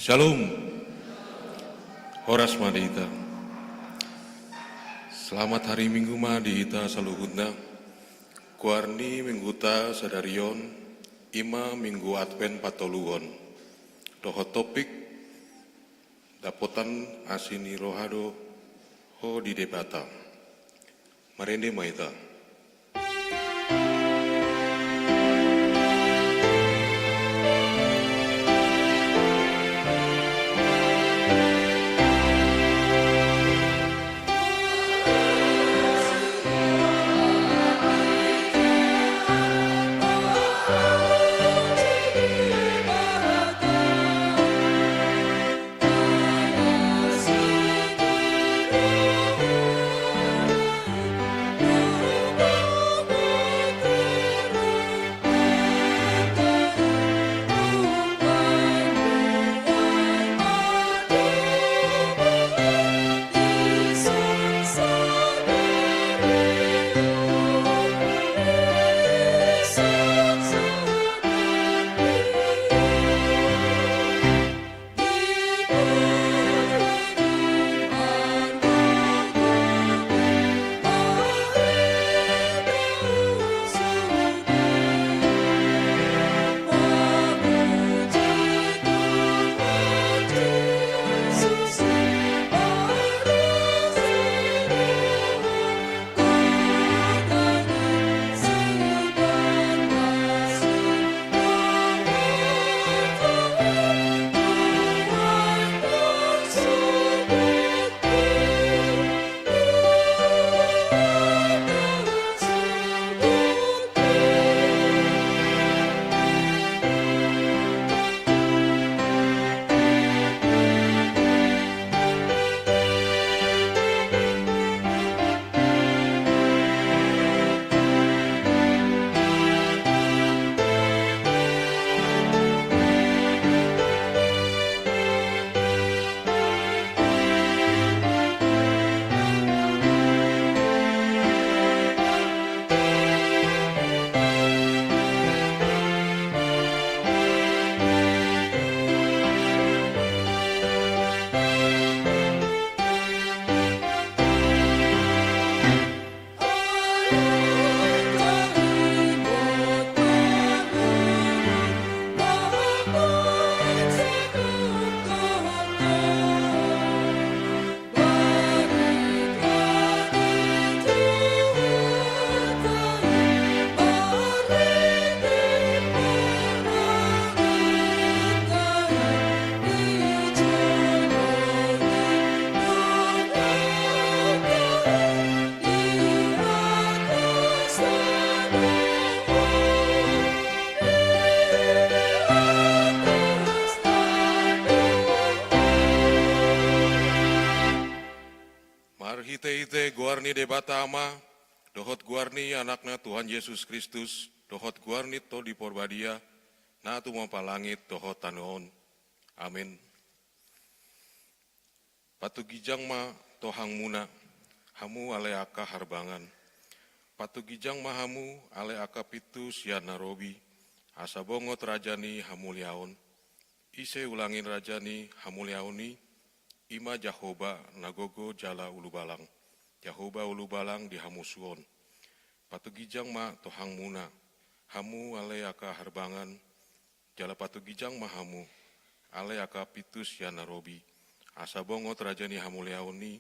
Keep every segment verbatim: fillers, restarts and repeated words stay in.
Shalom. Horas ma di hita. Selamat hari Minggu ma di hita saluhutna. Goar ni mingguta sadari on, i ma Minggu Advent patoluhon. Dohot topik, dapotan asi ni roha do ho di Debata. Marende ma hita. Marhite-hite goar ni Debata Ama, dohot goar ni Anakna Tuhan Jesus Kristus, dohot goar ni Tondi Porbadia, na tumompa langit dohot tano on. Amin. Patuginjang ma tohangmuna, hamu ale angka harbangan. Patuginjang ma hamu ale angka pintu sian na robi, asa bongot raja ni hamuliaon. Ise ulangi raja ni hamuliaon i? I ma Jahowa na gogo jala ulubalang, Jahowa ulubalang di hamusuon. Patuginjang ma tohangmuna, hamu ale angka harbangan, jala patuginjang ma hamu ale angka pintu sian na robi, asa bongot raja ni hamuliaon i.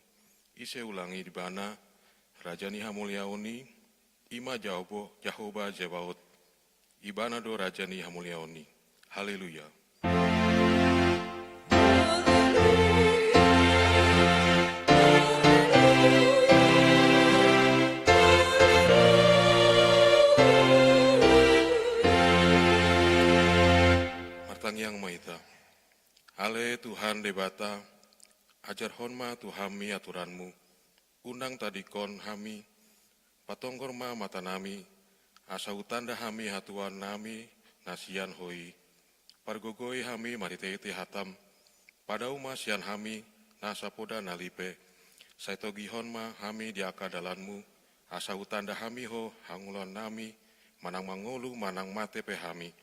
Ise ulangi ibana raja ni hamuliaon i? I ma Jahowa, Jahowa Zebaot. Ibana do raja ni hamuliaon i. Haleluya. Martangiang ma hita. Ale Tuhan Debata, ajarhon ma tu hami aturanmu. Unang tadingkon hami, patonggor ma matanami, asa hutanda hami hatuaonnami na sian Ho i. Pargogoi hami marhite-hite hatam, padao ma sian hami nasa poda na lipe. Sai togihon ma hami di angka dalanmu, asa hutanda hami Ho hangoluannami, manang mangolu manang mate pe hami.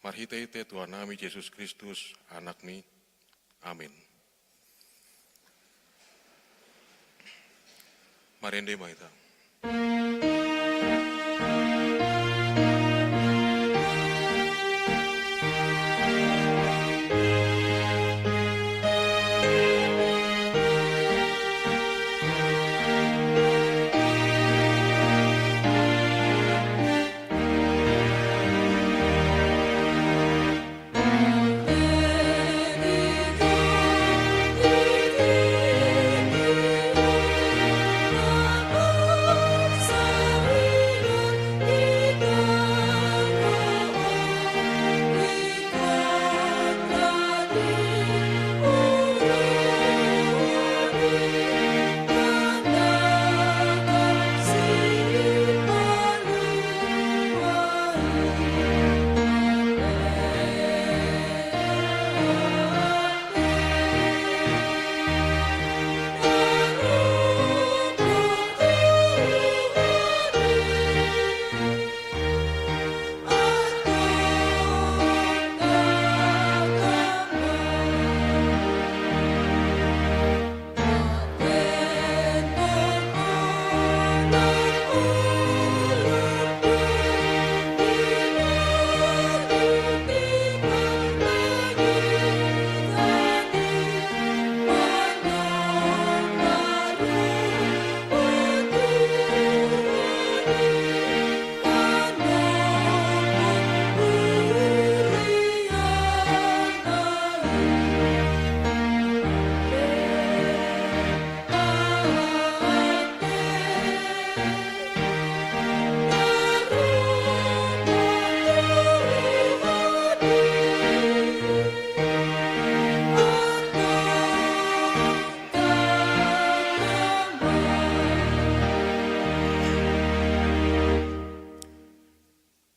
Marhite-hite Tuhannami Jesus Kristus, Anakmi. Amin. Marende ma hita.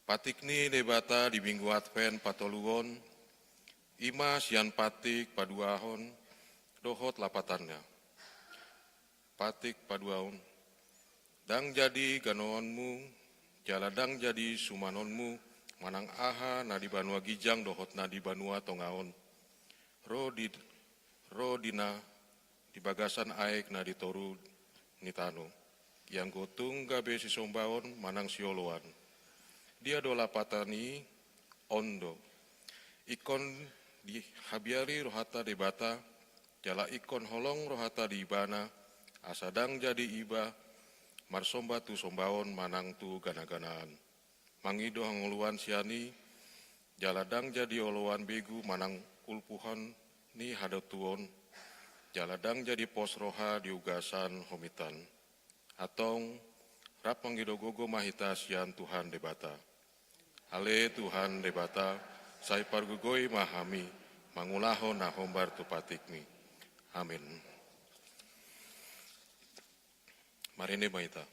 Patik ni Debata di Minggu Advent patoluhon, i ma sian Patik paduahon dohot lapatanna. Patik paduahon. Ndang jadi ganoanmu, jala ndang jadi sumanonmu, manang aha na di banua ginjang dohot na di banua tonga on. Ro di, ro di na di bagasan aek na di toru ni tano. Ianggo tung gabe sisombaon manang sioloan. Dia do lapatan i? On do. Ingkon dihabiari rohanta Debata, jala ingkon holong rohanta di Ibana, asa ndang jadi iba marsomba tu sombaon manang tu ganaganaan. Mangido hangoluan sian i, jala ndang jadi oloan begu manang ulpuhon ni hadotuon, jala ndang jadi pos roha di ugasan homitan. Antong, rap mangido gogo ma hita sian Tuhan Debata. Ale Tuhan Debata, sai pargogoi ma hami, mangulahon na hombar tu patikmi. Amin. Marende ma hita.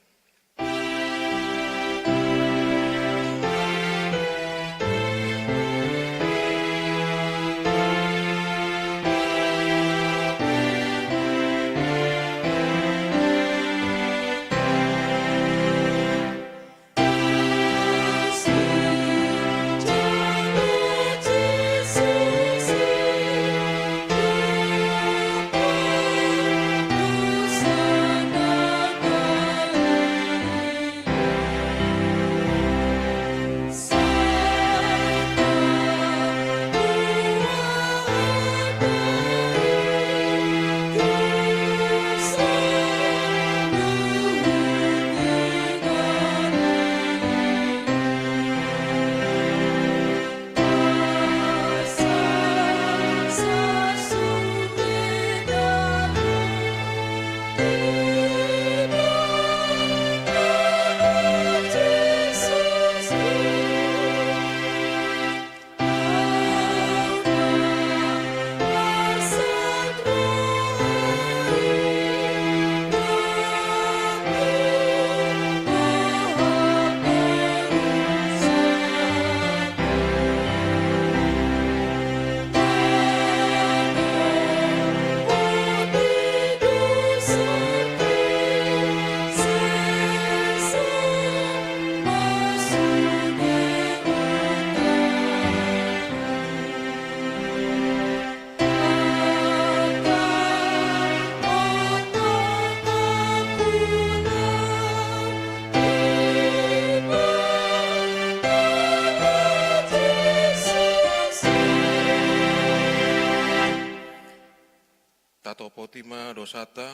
Sata,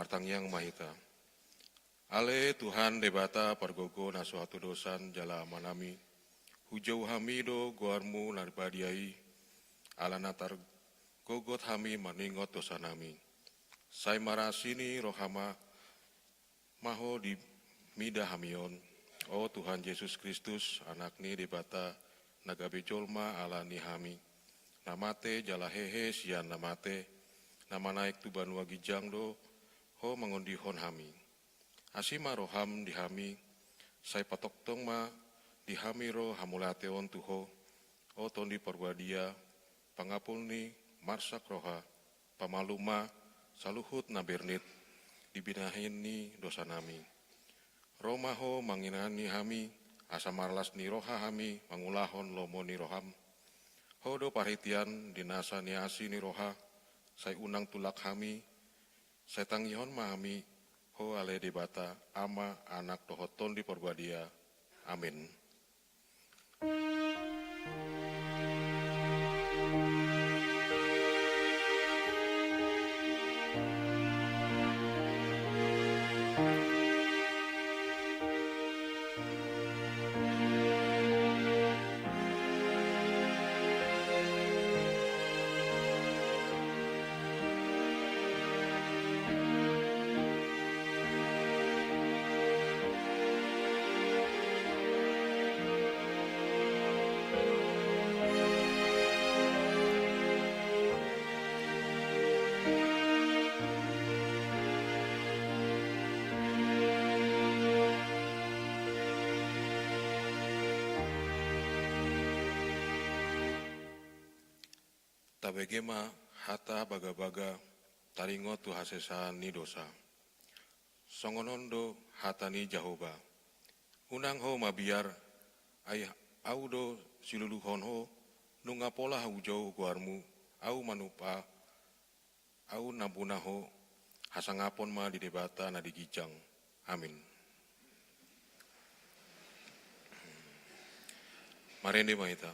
martangiang ma hita. Ale Tuhan Debata pargogo na so hatudosan jala Amanami, hujou hami do goarmu na badia i, ala na targogot hami maningot dosanami. Sai marasi ni roha ma, ma ho di mida hami on, o Tuhan Jesus Kristus, Anak ni Debata, na gabe jolma ala ni hami, na mate jala hehe sian na mate, na manaek tu banua ginjang do ho mangondihon hami. Asi ma roham di hami, sai patongtong ma di hami ro hamauliateon tu ho, o Tondi Parbadia, pangapul ni marsak roha, pamalum ma saluhut na bernit di binahen ni dosanami. Ro ma ho manginani hami, asa marlas ni roha hami mangulahon lomo ni roham. Ho do parhitean di nasa ni asi ni roha, sai unang tulak hami, sai tangihon ma hami, ho ale Debata, Ama, Anak dohot Tondi Parbadia. Amin. Tabege ma hata bagabaga taringot tu hasesaan ni dosa. Songon on do hata ni Jahowa: Unang ho mabiar, ai Ahu do siluluhon ho, nunga pola hujou goarmu, Ahu manupa, Ahu nampuna ho. Hasangapon ma di Debata na di ginjang. Amin. Marende ma hita.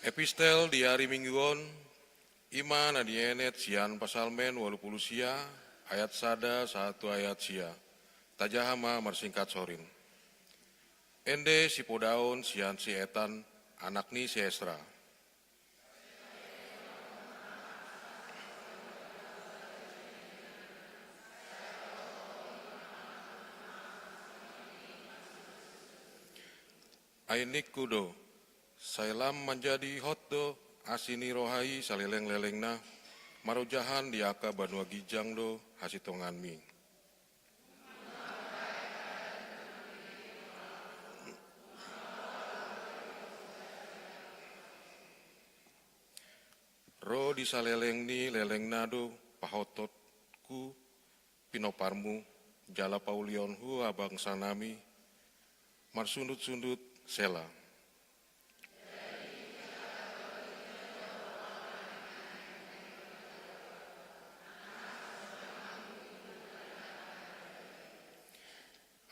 Epistel di ari Minggu on, i ma na dienet sian Psalmen ualu pulu sia, ayat sada sahat tu ayat sia. Tajaha ma marsingkat sorin. Ende sipodaon sian si Etan, anak ni si Esra. Ai ningku do, sai lam manjadi hot do asi ni roha i salelenglelengna, marojahan di angka banua ginjang do hasintonganmi. Ro di saleleng ni lelengna do pahotothu pinomparmu, jala paulihonhu habangsanami marsundutsundut. Sela.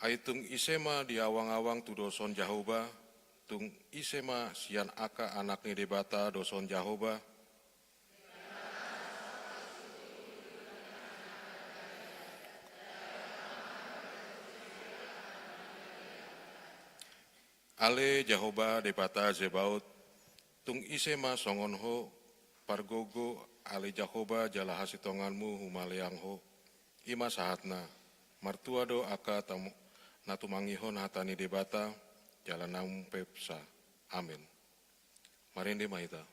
Ai tung ise ma di awangawang tudoson Jahowa? Tung ise ma sian angka anak ni Debata doson Jahowa? Ale Jahowa Debata Zebaot, tung ise ma songon Ho, pargogo, ale Jahowa jala hasintonganmu humaliang Ho. I ma sahatna, martua do angka tam-, na tumangihon hata ni Debata, jala na umpepsa. Amen. Marende ma hita.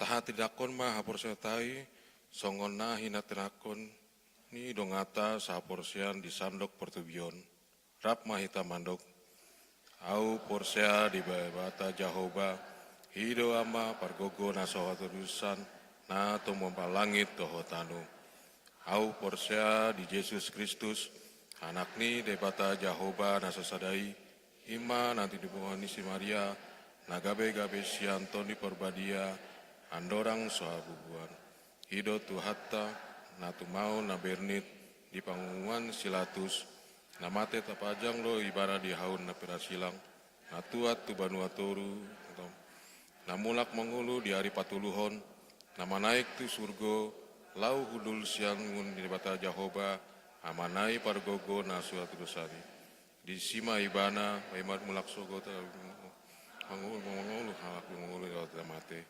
Tahatindangkon ma haporseaonta i, songon na hinatindangkon ni donganta sahaporseaon di sandok portibi on. Rap ma hita mandok. Ahu porsea di Debata Jahowa, i do Ama pargogo na so hatodosan, na tumompa langit dohot tano. Ahu porsea di Jesus Kristus, Anak ni Debata Jahowa na sasada i, i ma na tinibohon ni si Maria, na gabe-gabe sian Tondi Parbadia, andorang so habubuhan. I do Tuhanta, na tumaon na bernit di pangunguan si Latus, na mate tapanjang do Ibana di hau na pinarsilang, na tuat tu banua toru, na mulak mangolu di ari patoluhon, na manaek tu surgo, laho hundul sian ngolu ni Debata Jahowa, Amana i pargogo na so hatodosan i. Disi ma Ibana, i ma mulak sogot, mangolu, mangolu, halak mangolu dohot na mate.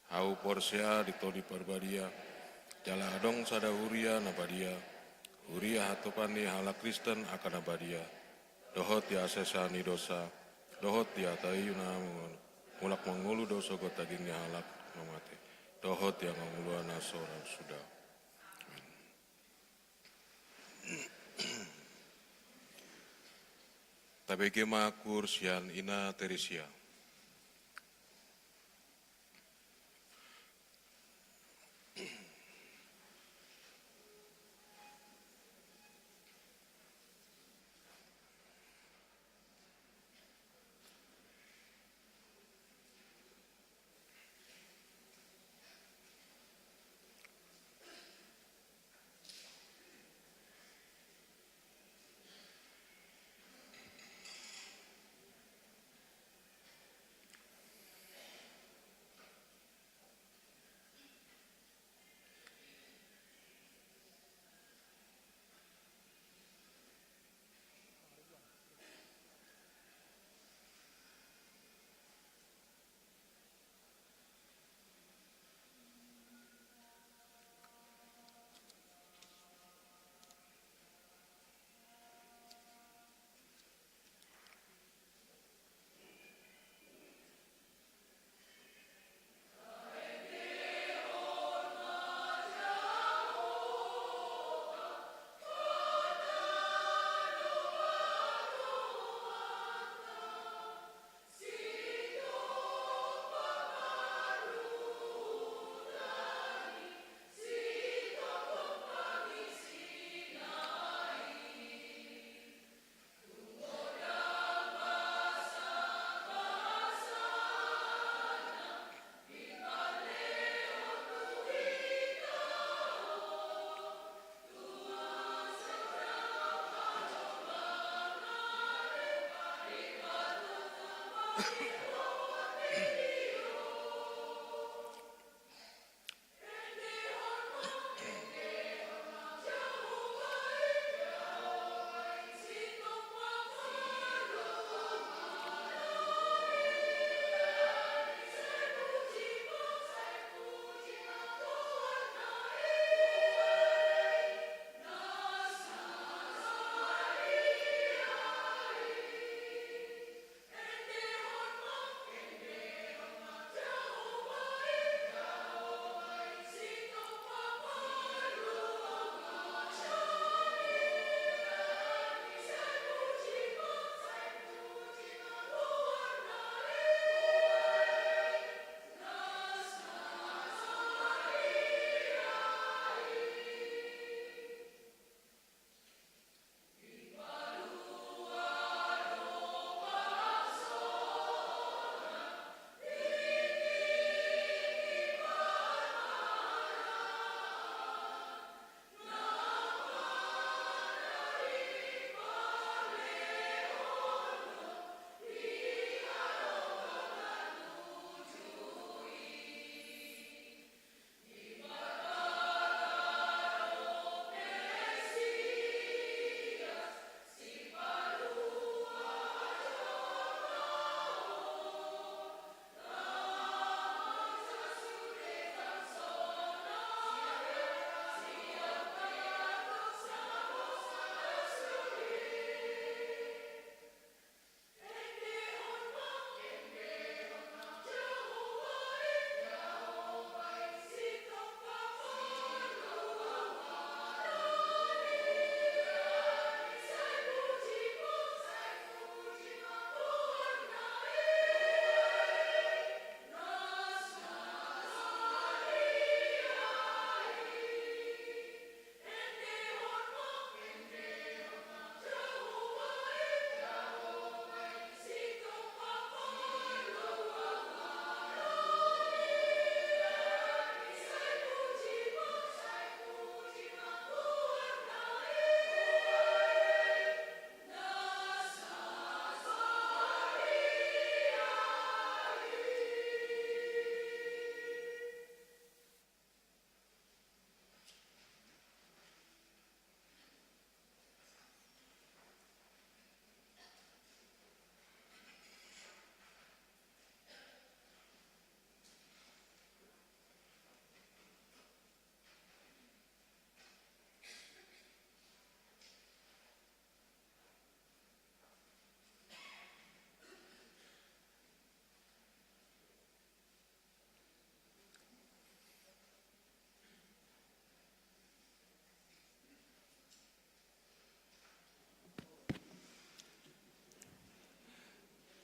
Ahu porsea di Tondi Parbadia, jala adong sada huria na badia, huria hatopan ni halak Kristen angka na badia, dohot di hasesaan ni dosa, dohot di hata i na mulak mangolu do sogot daging ni halak na mate, dohot di hangoluan na so ra suda. Amen. Tabege ma kur sian Ina Teresia.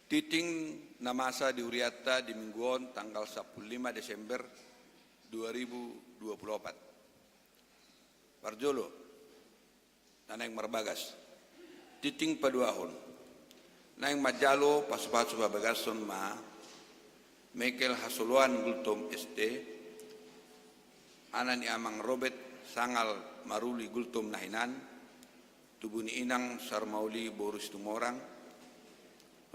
Tingting na masa di hurianta di Minggu on, tanggal sampulu lima Desember dua ribu dua pulu opat. Parjolo, na naeng marbagas. Tingting paduahon. Naeng manjalo pasupasu pabagason ma Michael Hasoloan Gultom S T, anak ni Amang Robert Sangal Maruli Gultom na hinan, tubu ni Inang Sarmauli boru Situmorang,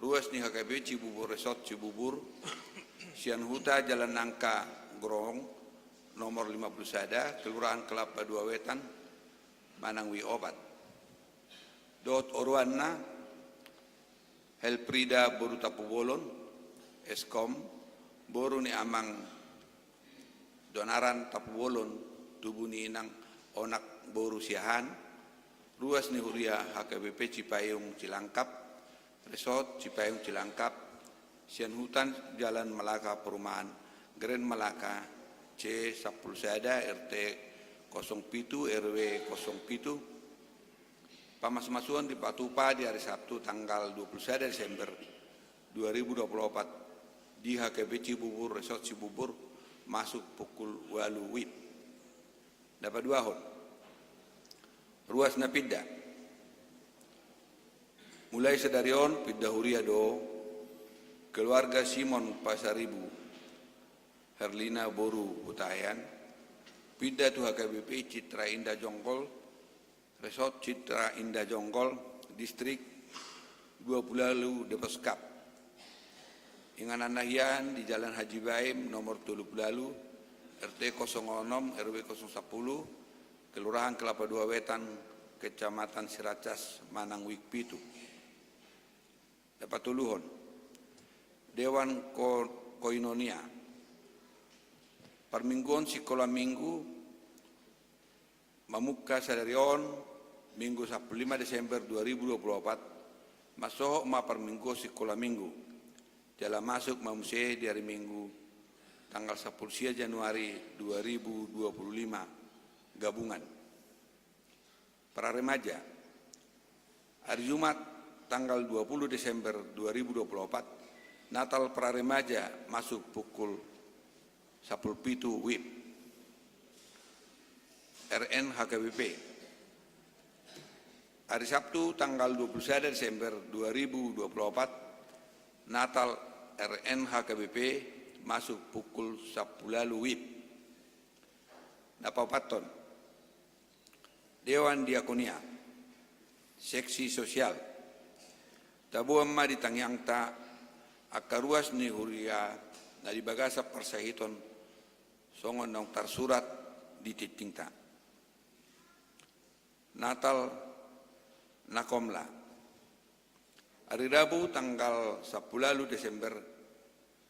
ruas ni H K B P Cibubur Resort Cibubur, sian huta Jalan Nangka Grong, nomor lima pulu sada, Kelurahan Kelapa Dua Wetan, manang W opat. Dohot oroanna, Helfrida boru Tampubolon, Eskom, boru ni Amang Donaran Tampubolon, tubu ni Inang Onak boru Siahaan, ruas ni huria H K B P Cipayung Cilangkap, Resort Cipayung Cilangkap, sian huta Jalan Malaka, perumahan Grand Malaka, C sampulu sada, R T kosong pitu, R W kosong pitu. Pamasumasuon dipatupa di ari Sabtu tanggal dua pulu sada Desember dua ribu dua pulu opat di H K B P Cibubur Resort Cibubur, masuk pukul ualu W I B. Na paduahon, ruas na pinda. Mulai sadari on pinda huria do keluarga Simon Pasaribu, Herlina boru Hutahean, pinda tu H K B P Citra Indah Jonggol, Resort Citra Indah Jonggol, Distrik dua pulu ualu, Depok Skap. Inganan na hian di Jalan Haji Baim nomor tolu pulu ualu, R T kosong onom, R W kosong sapulu, Kelurahan Kelapa Dua Wetan, Kecamatan Ciracas, manang wijk pitu. Na patoluhon, Dewan Ko-, Koinonia. Parmingguon sikola minggu mamungka sadari on, Minggu sampulu lima Desember dua ribu dua pulu opat, mansohot ma parmingguon sikola minggu, jala masuk ma muse di ari Minggu tanggal sampulu sia Januari dua ribu dua pulu lima, gabungan. Praremaja. Ari Jumat tanggal dua pulu Desember dua ribu dua pulu opat, Natal Praremaja masuk pukul sampulu pitu wib. R N H K B P. Ari Sabtu tanggal dua pulu sada Desember dua ribu dua pulu opat, Natal R N H K B P masuk pukul sampulu ualu wib. Na paopathon, Dewan Diakonia, seksi sosial. Taboan ma di tangiangta angka ruas ni huria na di bagasan parsahiton, songon naung tarsurat di tingtingta. Natal Nakomla. Ari Rabu tanggal sampulu ualu Desember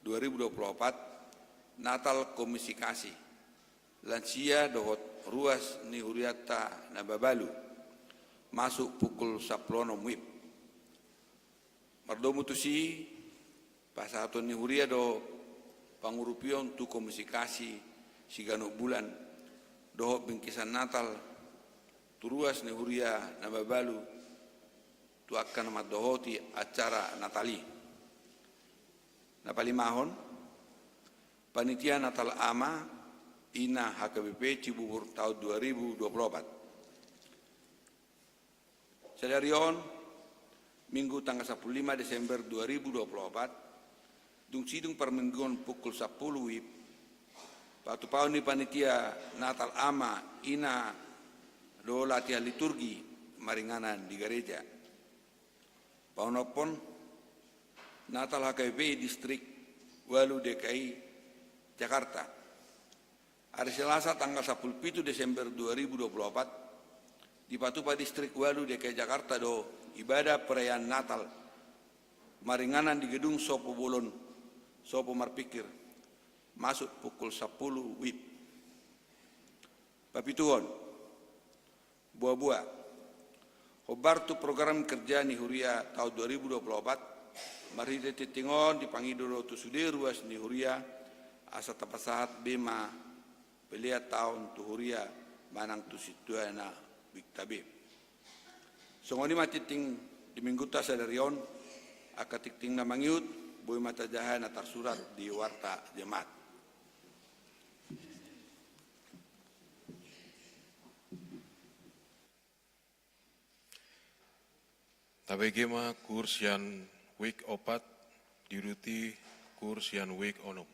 dua ribu dua pulu opat, Natal Komunikasi, lansia dohot ruas ni hurianta na mabalu, masuk pukul sampulu onom wib. Mardomu tusi, pasahaton ni huria do pangurupion tu komunikasi siganup bulan dohot bingkisan Natal tu ruas ni huria na mabalu tu angka na mandohoti acara Natal i. Na palimahon, Panitia Natal Ama Ina H K B P Cibubur taon dua ribu dua pulu opat. Sadari on, Minggu tanggal sampulu lima Desember dua ribu dua pulu opat, dung sidung parmingguon pukul sampulu wib, patupaon ni Panitia Natal Ama Ina do latihan liturgi maringanan di gareja. Paonomhon, Natal H K B P Distrik ualu D K I Jakarta. Ari Selasa tanggal sampulu pitu Desember dua ribu dua pulu opat, dipatupa Distrik ualu D K I Jakarta do ibadah perayaan Natal maringanan di gedung Sopo Bolon, Sopo Marpikir, masuk pukul sampulu wib. Papituhon, Boaboa. Hombar tu program kerja ni huria taon dua ribu dua pulu opat, marhite tingting on dipangido do tu sude ruas ni huria, asa tapasahat be ma pelean taon tu huria manang tu sintua na bikta be. Songon i ma tingting di Minggunta sadari on, angka tingting na mangihut, boi ma tajaha na tarsurat di Warta Jemaat. Tabege ma koor sian wijk opat, diuduti koor sian wijk onom.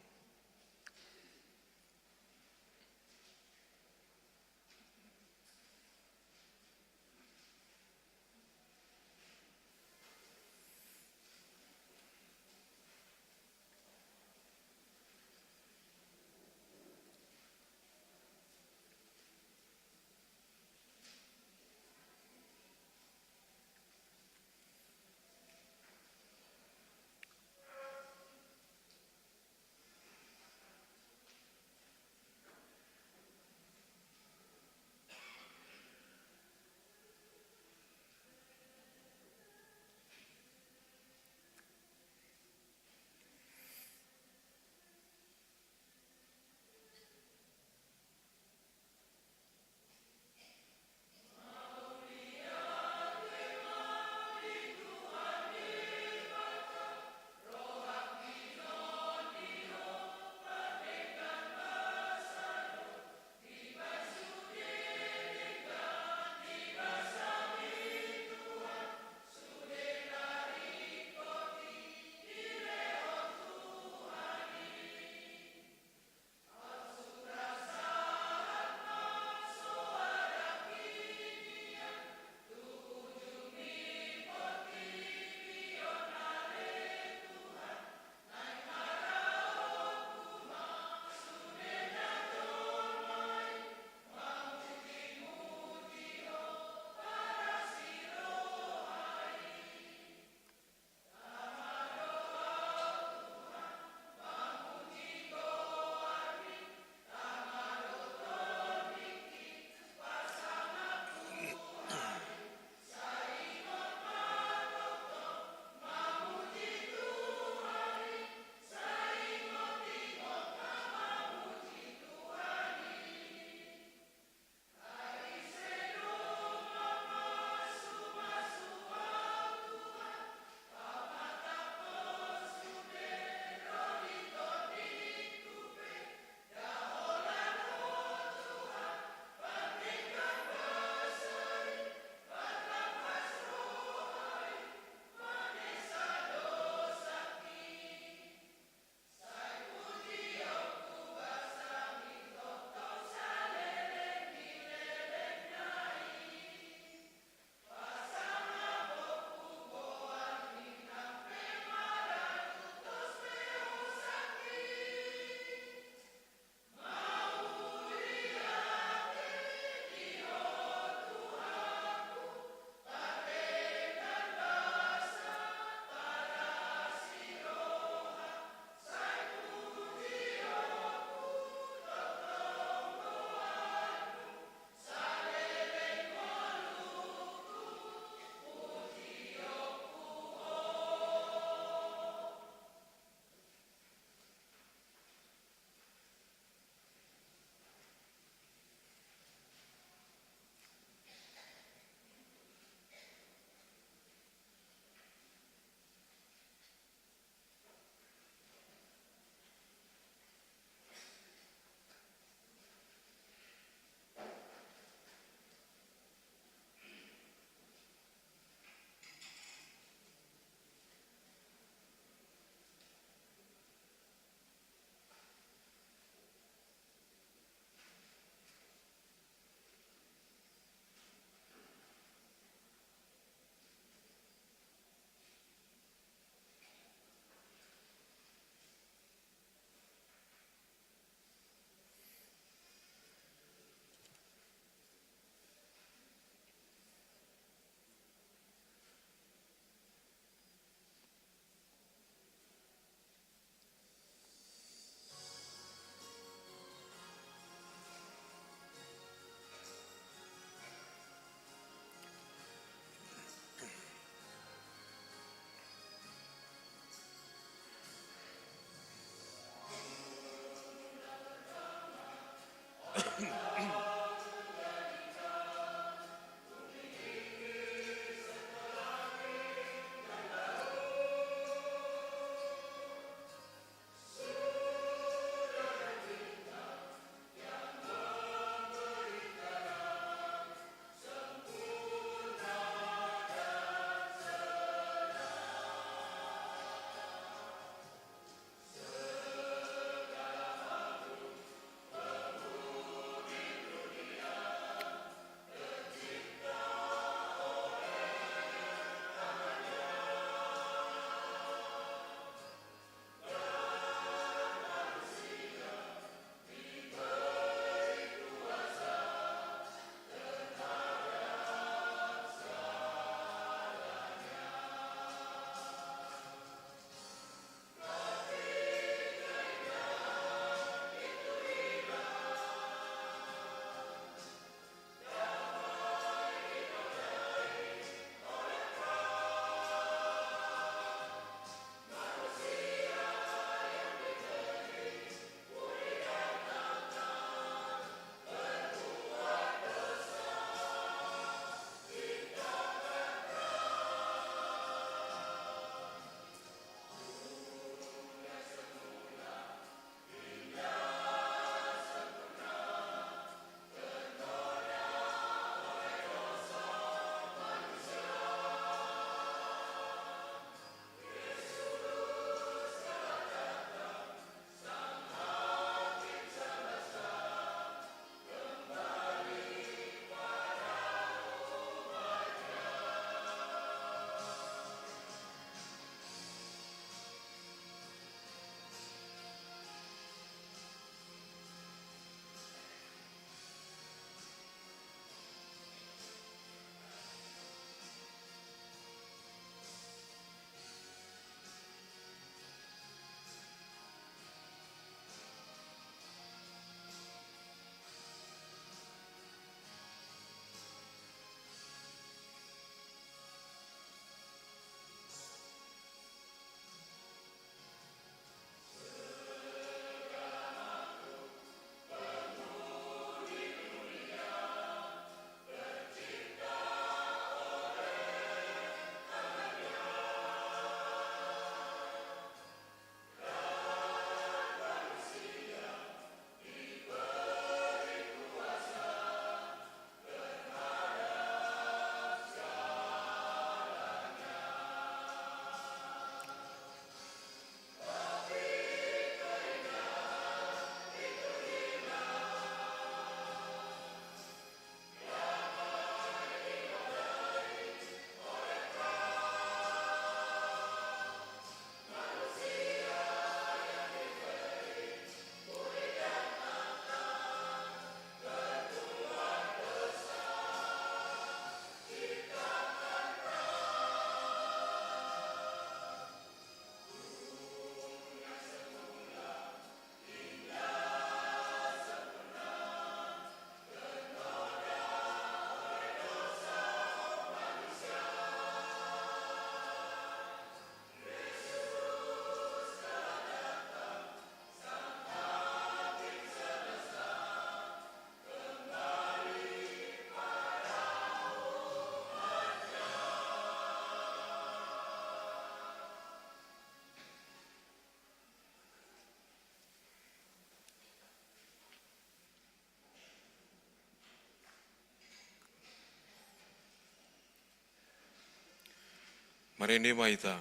Rene ma hita.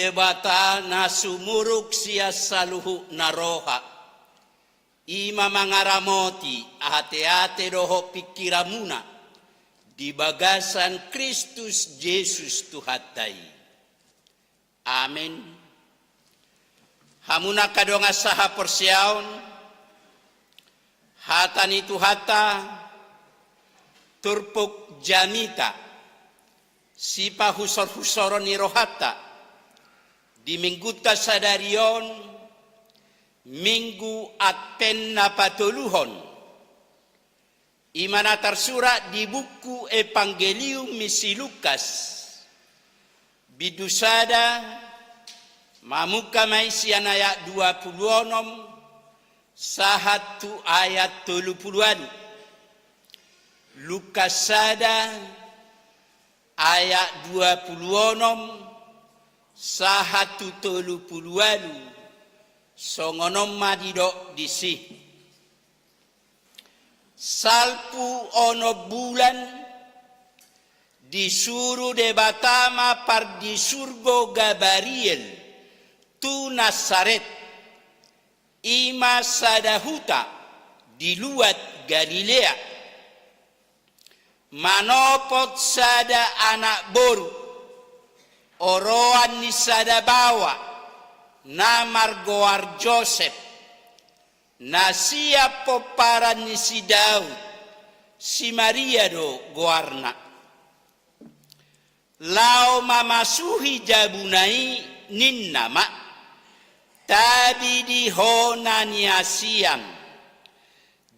Debata na sumurung sian saluhut na roha, i ma mangaramoti ateate dohot pingkiranmuna di bagasan Kristus Jesus Tuhanta i. Amen. Hamu angka dongan sahaporseaon, hata ni Tuhanta turpuk jamita, sipahusorhusoron ni rohanta di Minggunta sadari on, Minggu Advent na patoluhon. I ma na tarsurat di buku Evangelium ni si Lukas, bindu sada, mamungka ma i sian ayat dua pulu onom sahat tu ayat tolu pulu ualu. Lukas sada, ayat dua pulu onom sahat tu tolu pulu ualu. Songon on ma didok disi. Salpu onom bulan, disuru Debata ma pardisurgo Gabariel tu Nasaret, i ma sada huta di luat Galilea, manopot sada anak boru, oroan ni sada baoa, na margoar Josep, na sian pomparan ni si Daud, si Maria do goarna. Laho mamasuhi jabuna i, ninna ma: Tabi di ho na niasian,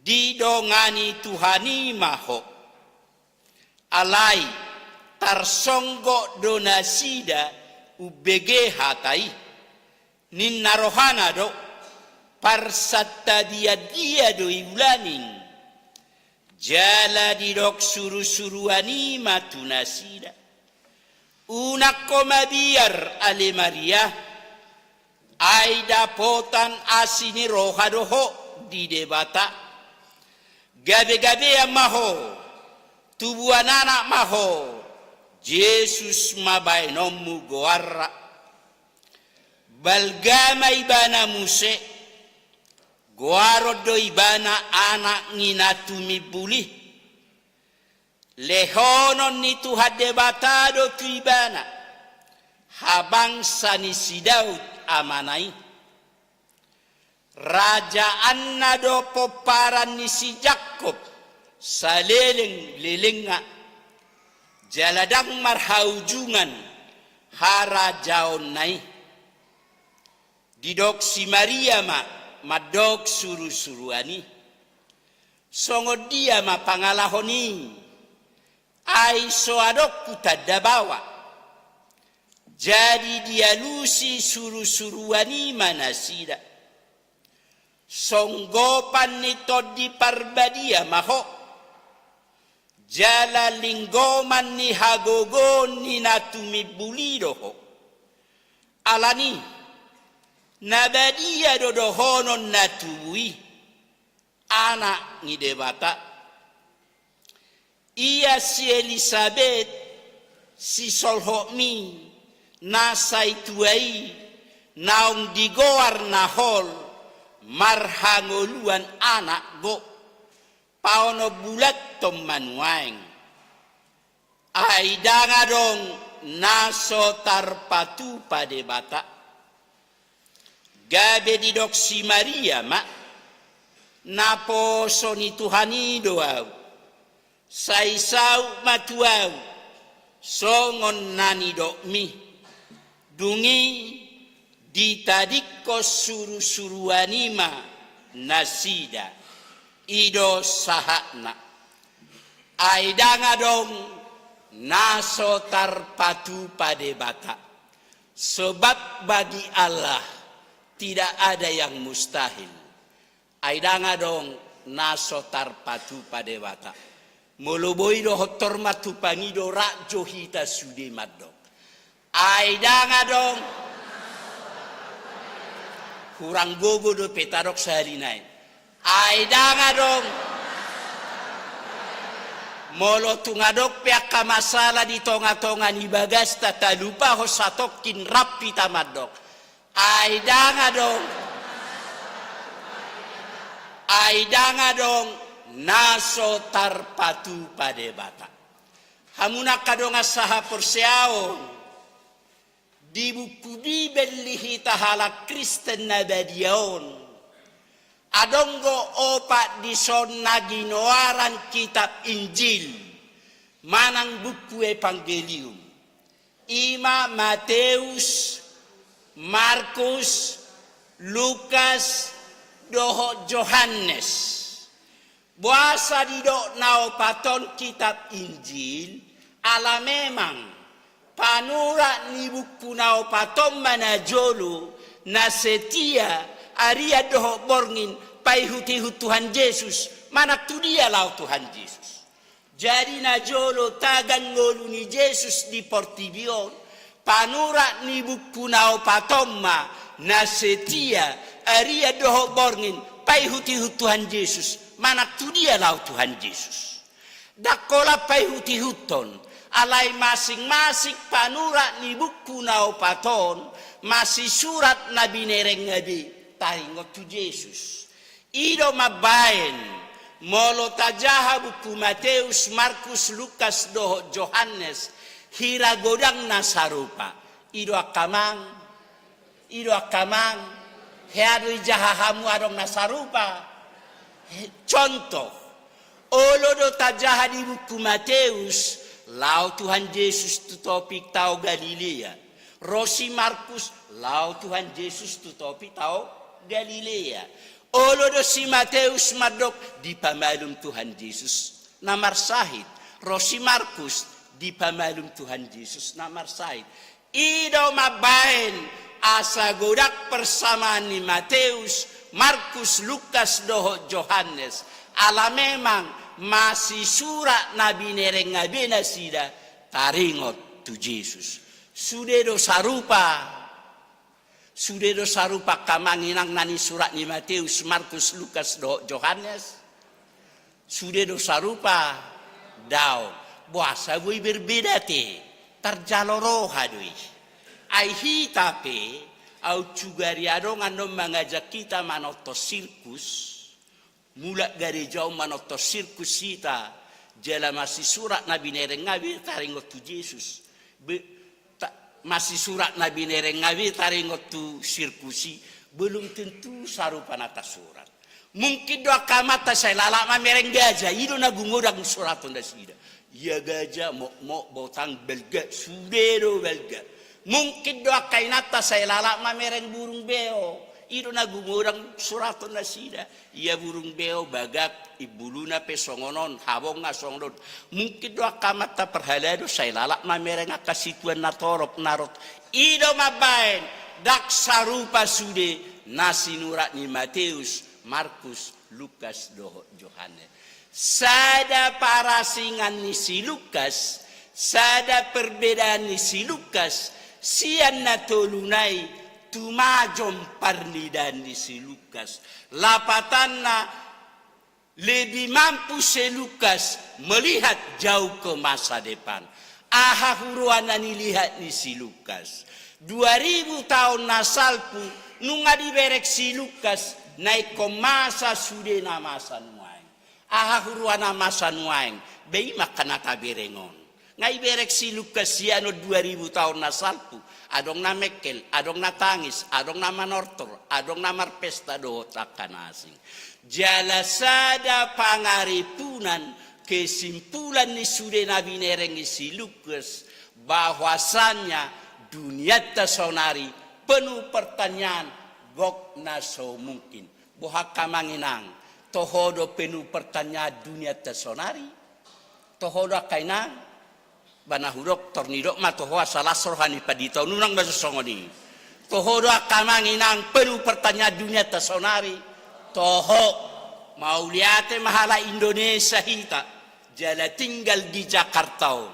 didongani Tuhan i ma ho. Alai tarsonggot do nasida umbege hata i. Ninna rohana do: Parsantabian dia do iulangi? Jala didok surusuruan i ma tu nasida: Unang ho mabiar, ale Maria, ai dapotan asi ni roha do ho di Debata. Gabegabean ma ho, tubuan anak ma ho, Jesus ma baenonmu goarna. Balga ma ibana muse, goaron do ibana anak ni na tumimbul i. Lehonon ni Tuhan Debata do tu ibana habangsa ni si Daud amana i. Rajaanna do pomparan ni si Jakkob salelenglelengna, jala ndang marhaujungan harajaonna i. Didok si Maria ma mandok surusuruan i: Songon dia ma pangalahon i? Ai so adong hutanda baoa. Jadi dialusi surusuruan i ma nasida: Songgopan ni Tondi Parbadia ma ho, jala linggoman ni hagogoon ni na tumimbul i do ho. Alani, na badia do dohonon na tubu i, Anak ni Debata. Ia si Elisabet, sisolhotmi, na sai tua i, naung digoar na hol, marhangoluan anak gok, paonom bulan ton ma nuaeng. Ai ndang adong na so tarpatupa Debata. Gabe didok si Maria ma: Naposo ni Tuhan i do ahu. Sai saut ma tu ahu songon na nidokmi. Dung i ditadingkon surusuruan i ma nasida. I do sahatna. Ai ndang adong na so tarpatupa Debata. Sebab bagi Allah tidak ada yang mustahil. Ai ndang adong na so tarpatupa Debata. Molo boi dohot tor ma tu pangido, rap jo hita sude mandok: Ai ndang adong. Hurang gogo dope tadok sahali nai. Ai ndang adong. Molo tung adong pe angka masalah di tonga-tonga ni bagasta, talupahon satongkin, rap hita mandok: Ai ndang adong, ai ndang adong na so tarpatupa Debata. Hamu angka dongan sahaporseaon, di buku Bibel ni hita halak Kristen na badia on, adong do opat dison na ginoaran kitab Injil manang buku Evangelium. I ma Mateus, Markus, Lukas, dohot Johannes. Boasa didok na opat on kitab Injil? Ala memang panurat ni buku na opat on ma najolo, na setia, arian dohot borngin, paihut-ihut Tuhan Jesus, manang tu dia laho Tuhan Jesus. Jadi najolo tagan ngolu ni Jesus di portibi on, panurat ni buku na opat on ma na setia, arian dohot borngin, paihut-ihut Tuhan Jesus, manang tu dia laho Tuhan Jesus. Ndang holan paihut-ihuthon, alai masing-masing panurat ni buku na opat on masisurat na binerengna be taringot tu Jesus. I do mambaen, molo tajaha buku Mateus, Markus, Lukas dohot Johannes, hira godang na sarupa. I do angka amang, i do angka amang, hea do ijaha hamu adong na sarupa. He, contoh, olo do tajaha di buku Mateus, laho Tuhan Jesus tu topi tao Galilea. Ro si Markus, laho Tuhan Jesus tu topi tao Galilea. Olo do si Mateus mandok, dipamalum Tuhan Jesus na marsahit. Ro si Markus, dipamalum Tuhan Jesus na marsahit. I do mambaen asa godang persamaan ni Mateus, Markus, Lukas dohot Johannes. Ala memang masisurat na binerengna be nasida taringot tu Jesus. Sude do sarupa. Sude do sarupa angka amang inang na nisurat ni Mateus, Markus, Lukas dohot Johannes? Sude do sarupa? Daong. Boasa boi berbeda te? Tarjalo roha do i. Ai hita pe, au sugari adong annon mangajak hita manonton sirkus. Mulak gareja on manonton sirkus hita, jala masisurat na binerengna be taringot tu Jesus. Be-, ta-, masisurat na binerengna be taringot tu sirkus i, belum tentu sarupa na tasurat. Mungkin do angka amanta sai lalap mamereng gaja, i do na gumogang suraton nasida. Ia gaja, mokmok, botang, balga, sude do balga. Mungkin do angka inanta sai lalap mamereng burung beo, i do na gumogang suraton nasida. Ia burung beo, bagak, imbuluna pe songon on, habong nga songon on. Mungkin do angka amanta parhalado sai lalap mamereng angka situan na torop, na rot. I do mambaen, ndang sarupa sude na sinurat ni Mateus, Markus, Lukas dohot Johannes. Sada parasingan ni si Lukas, sada perbedaan ni si Lukas sian na tolu nai, tumajom parnidaan ni si Lukas. Lapatanna, lebih mampu si Lukas melihat jauh ke masa depan. Aha huroha na nilihat ni si Lukas? Dua ribu taon na salpu nunga dibereng si Lukas na ingkon masa sude na masa nuaeng. Aha huroha na masa nuaeng? Be i ma angka na tabereng on. Nga ibereng si Lukas sian on dua ribu taon na salpu, adong na mengkel, adong na tangis, adong na manortor, adong na marpesta dohot angka na asing. Jala sada pangaripunan, kesimpulan ni sude na binereng ni si Lukas, bahwasanya dunianta saonari penuh pertanyaan, gok na so mungkin. Boha angka amang inang, toho do penuh pertanyaan dunianta saonari? Toho do angka inang? Ba na hudok, tor nidok ma toho asa las roha ni pandita on, unang ma songon i. Toho do angka amang inang penuh pertanyaan dunianta saonari? Toho. Mauliate ma halak Indonesia hita, jala tinggal di Jakarta on.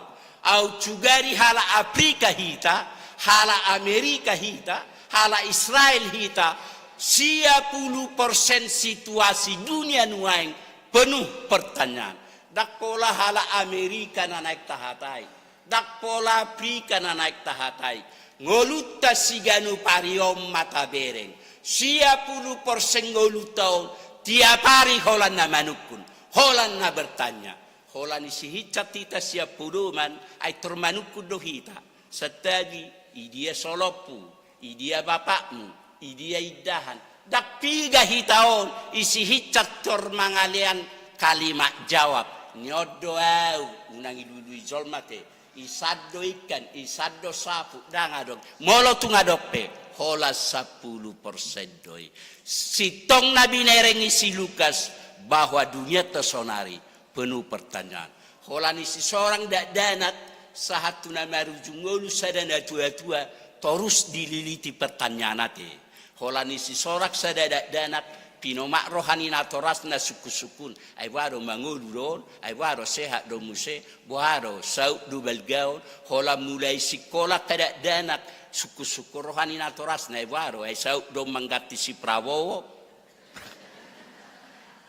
Au sugari halak Afrika hita, halak Amerika hita, halak Israel hita, sia pulu persen situasi dunia nuaeng penuh pertanyaan. Ndang pola halak Amerika na naeng tahatai, ndang pola Afrika na naeng tahatai. Ngolunta siganup ari on ma tabereng. Sia pulu persen ngolunta on tiap ari holan na manungkun, holan na bertanya. Holan i sihinsat hita sian podoman, ai tor manungkun do hita. Santabi, i dia solopmu, i dia bapakmu, i dia indahan. Ndang piga hita on, i sihinsat tor mangalean kalimat jawab. Ni on do au, unang ilului jolma te. Isan do ingkan, isan do sapu, ndang adong. Molo tung adong pe, holan sampulu persen do i. Sintong na binereng ni si Lukas, bahwa dunianta sonari penuh pertanyaan. Holan i sisorang dakdanak, sahat tu na marujung ngolu sada natuatua, torus dililiti pertanyaan ate. Holan i sisorang sada dakdanak, pinomak roha ni natorasna sungkunsungkun, ai boha do mangolu do on, ai boha do sehat do muse, boha do saut do balga on. Holan mulai singkola angka dakdanak, sungkunsungkun roha ni natorasna, ai boha do, ai saut do mangganti si Prabowo.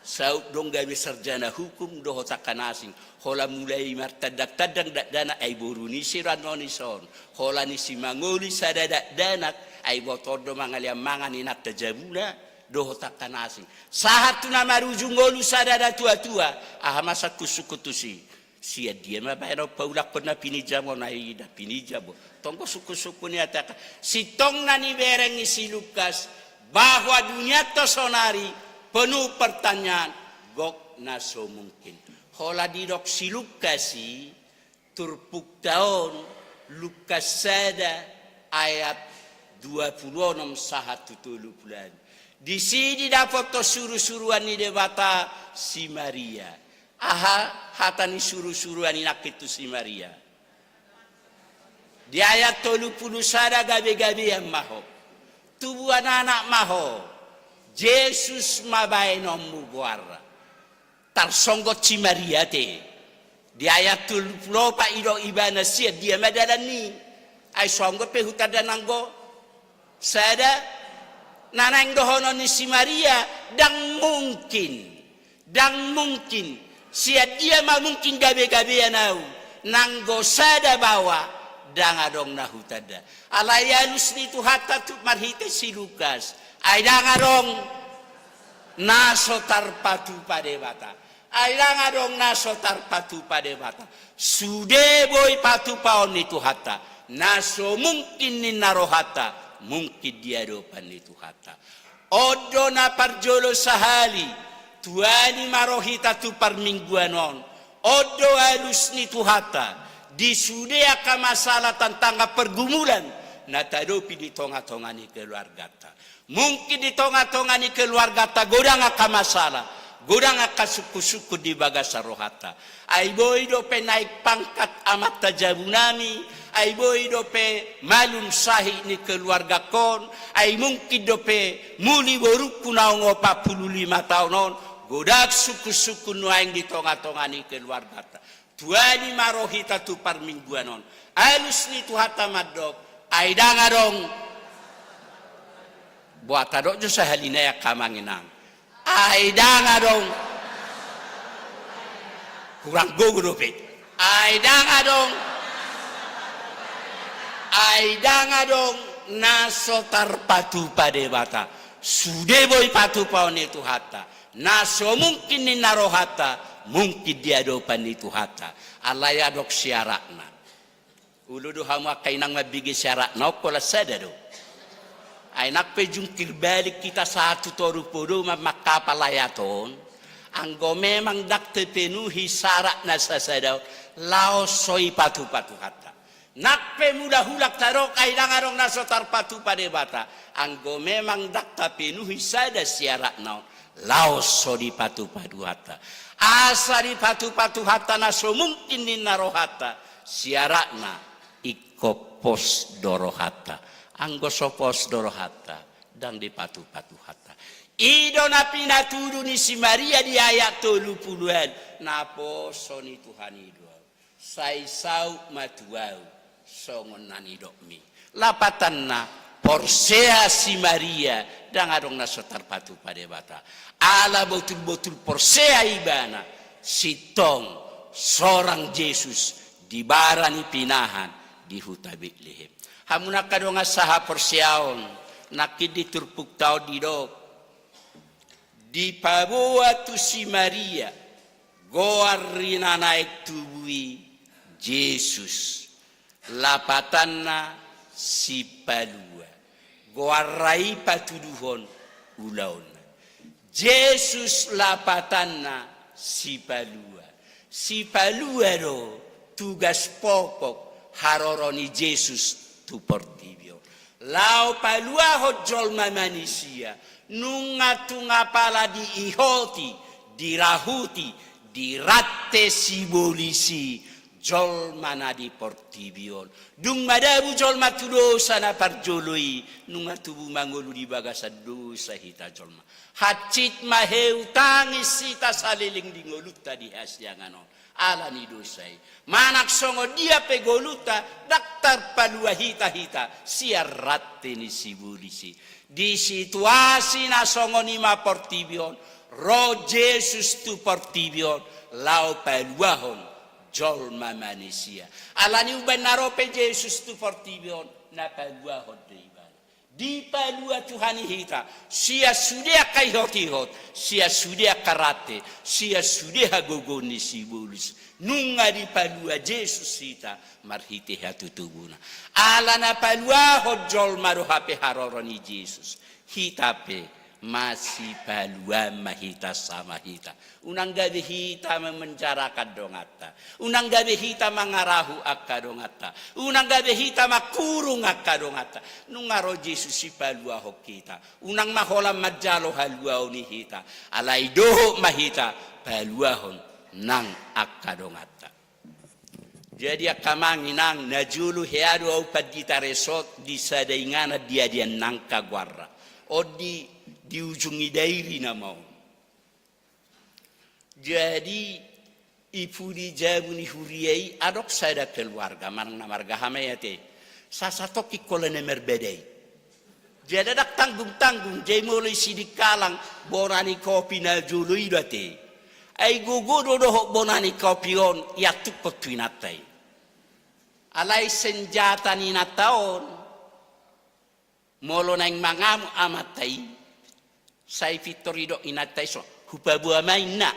Saut do gabe sarjana hukum dohot angka na asing. Holan mulai martandangtandang dakdanak, ai boru ni si do annon i son. Holan i simangolu i sada dakdanak, ai botohon do mangalean mangan inanta jabuna dohot angka na asing. Sahat tu na marujung ngolu sada natuatua, aha ma sungkunsungkun tusi? Sian dia ma baen on paulakkon na pinjam on, ai na pinjam on. Tonggo sungkunsungkun i ate angka. Sintong na nibereng ni si Lukas, bahwa dunianta sonari penuh pertanyaan, gok na so mungkin. Holan didok si Lukas i, turpukta on, Lukas sada ayat dua pulu onom sahat tu tolu pulu ualu. Disi didapothon surusuruan ni Debata si Maria. Aha hata ni surusuruan i nangkin tu si Maria? Di ayat tolu pulu sada gabegabean ma ho. Tubuan anak ma ho. Jesus ma baenonmu goarna. Tarsonggot si Maria te. Di ayat tolu pulu opat didok ibana sian dia ma dalan ni. Ai songgot pe hutanda nanggo sada. Na naeng dohonon ni si Maria, ndang mungkin. Ndang mungkin. Sian dia ma mungkin gabegabean au? Nanggo sada baoa ndang adong na hutanda. Alai alus ni Tuhanta tu marhite si Lukas. Ai ndang adong na so tarpatupa Debata. Ai ndang adong na so tarpatupa Debata. Sude boi patupaon ni Tuhanta. Na so mungkin ninna rohanta, mungkin di adopan ni Tuhanta. On do na parjolo sahali, tuani ma roha hita tu parmingguan on. On do alus ni Tuhanta, di sude angka masalah, tantangan, pergumulan na tahadopi di tongatonga ni keluarganta. Mungkin di tongatonga ni keluarganta godang angka masalah, godang angka sungkunsungkun di bagasan rohanta. Ai boi dope naik pangkat amanta jabunami, ai boi dope malum sahit ni keluargangkon, ai mungkin dope muli borungku naung opat pulu lima taon on, godang sungkunsungkun nuaeng di tongatonga ni keluarganta. Tuani ma roha hita tu parmingguan on. Alus ni Tuhanta mandok, ai ndang adong. Boha tadok jo sahali nai angka amang inang. Ai ndang adong. Hurang gogo dope. Ai ndang adong. Ai ndang adong na so tarpatupa Debata. Sude boi patupaon ni Tuhanta. Na so mungkin ninna rohanta, mungkin di adopan ni Tuhanta. Alai adong syaratna. Olo do hamu angka inang mambege syaratna on, holan sada do. Ai nang pe jungkir balik hita sahat tu toru podoman mangkapal ayat on. Anggo memang ndang terpenuhi syarat na sasada on, laos so dipatupa Tuhanta. Nang pe mula hulang tadok ai ndang adong na so tarpatupa Debata, anggo memang ndang tapenuhi sada syaratna on, laos so dipatupa Tuhanta. Asa dipatupa Tuhanta na so mungkin ninna rohanta, syaratna ingkon pos do rohanta. Anggo so pos do rohanta, ndang dipatupa Tuhanta. I do na pinatudu ni si Maria di ayat tolu pulu ualu, naposo ni Tuhan i do au. Sai saut ma tu au songon na nidokmi. Lapatanna, porsea si Maria, ndang adong na so tarpatupa Debata. Ala botulbotul porsea ibana, Sintong sorang Jesus di bara ni pinahan di huta Betlehem. Hamu na angka dongan sahaporseaon, nangkin di turpukta on didok, dipaboa tu si Maria goar ni na naeng tubu i Jesus. Lapatanna Sipalua. Goarna i patuduhon ulaonna. Jesus lapatanna Sipalua. Sipalua do tugas pokok haroro ni Jesus tu portibi on. Laho paluahon jolma manisia, nunga tung apala diihoti, dirahuti, dirante sibolis i jolma na di portibi on. Dung madabu jolma tu dosa na parjolo i, nunga tubu mangolu di bagasan dosa hita jolma. Hansit ma heu tangis hita saleleng di ngolunta di hasiangan on ala ni dosa i. Manang songon dia pe ngolunta, ndang tarpalua hita hita sian rante ni sibolis i. Di situasi na songon i ma portibi on, ro Jesus tu portibi on laho paluahon jolma manisia. Ala ni umbaen na ro pe Jesus tu portibi on, na paluahon do ibana. Dipalua Tuhan i hita sian sude angka ihotihot, sian sude angka rante, sian sude hagogoon ni sibolis. Nunga dipalua Jesus hita marhite hatutubuna. Ala na paluahon jolma do hape haroro ni Jesus, hita pe masipaluan ma hita sama hita. Unang gabe hita memenjarakan donganta. Unang gabe hita mangarahu angka donganta. Unang gabe hita mangkurung angka donganta. Nunga ro Jesus i paluahon hita. Unang ma holan manjalo haluaon i hita. Alai dohot ma hita paluahon nang angka donganta. Jadi angka amang inang, na jolo hea do ahu pandita resort di sada inganan di Adian Nangka goarna. On di, di ujung ni Dairi nama on. Jadi i pudi jabu ni huria i adong sada keluarga, manang na marga Hamaya ate. Sasatongkin holan na marbadai. Jadi ndang tanggung-tanggung, jadi molo i sidikalang bona ni kopi na jolo i do ate. Ai gogo do dohot bona ni kopi on iantukkon tu inanta i. Alai senjata ni inanta on, molo naeng mangamuk amanta i, sai pintor didok inanta i so, hupaboa ma inna.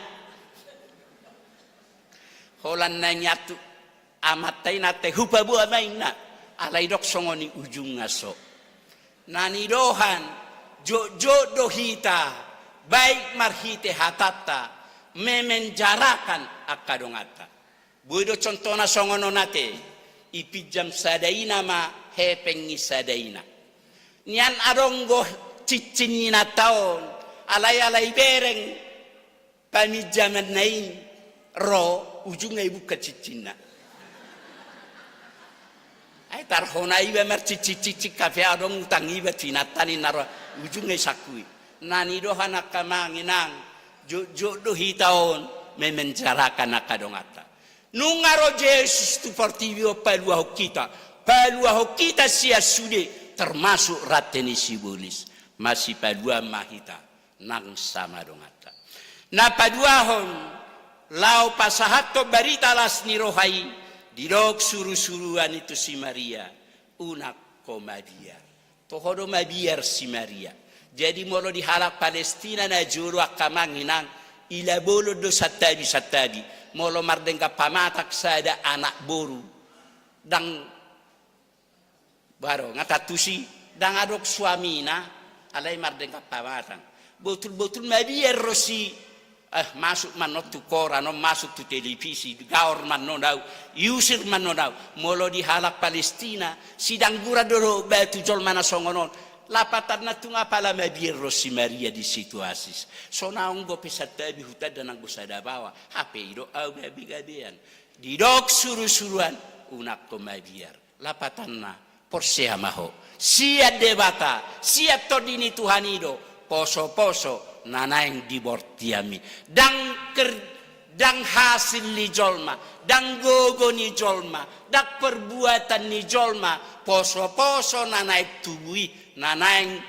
Holan naeng iantuk amanta i inanta i, hupaboa ma inna. Alai didok songon i ujungna so. Na nidohan, jotjot do hita, baik marhite hatanta, memenjarakan angka donganta. Boi do contohna songon on ate, ipinjam sada ina ma hepeng ni sada ina. Nian adong do cincin ni inanta on, alai ala ibereng paminjamanna i ro, ujungna ibuka cincinna. Ai tarhona iba marcincin-cincin hape adong utang iba tu inanta ninna ro, ujungna isangkui. Na nidohan angka amang inang, jotjot do hita on memenjarakan angka donganta. Nunga ro Jesus tu portibi on paluahon hita, paluahon hita sian sude, termasuk rante ni sibolis. Masipaluan ma hita nang sama donganta. Na paduahon, laho pasahathon barita las ni roha i, didok surusuruan i tu si Maria, unang ho mabiar. Toho do mabiar si Maria. Jadi molo di halak Palestina na jolo angka amang inang, ila bolon do santabi-santabi. Molo mardenggan pamatang sada anak boru, ndang, baro, nga tantu si, ndang adong suamina, alai mardenggan pamatang. Botul-botul mabiar ro si, eh, masuk ma annon tu koran on, masuk tu televisi, gaor ma annon au, iusir ma annon au. Molo di halak Palestina, sidangguran do dohot batu jolma na songon on. Lapatanna tung apala mabiar ro si Maria di situasi. So naung dope santabi hutanda nanggo sada baoa, hape didok au gabe-gabean. Didok surusuruan, unang ho mabiar. Lapatanna, porsea ma ho. Sian Debata, sian Tondi ni Tuhan i do, poso-poso na naeng di bortianmi. Ndang ker-, ndang hasil ni jolma, ndang gogo ni jolma, ndang perbuatan ni jolma, poso-poso na naeng tubu i, na naeng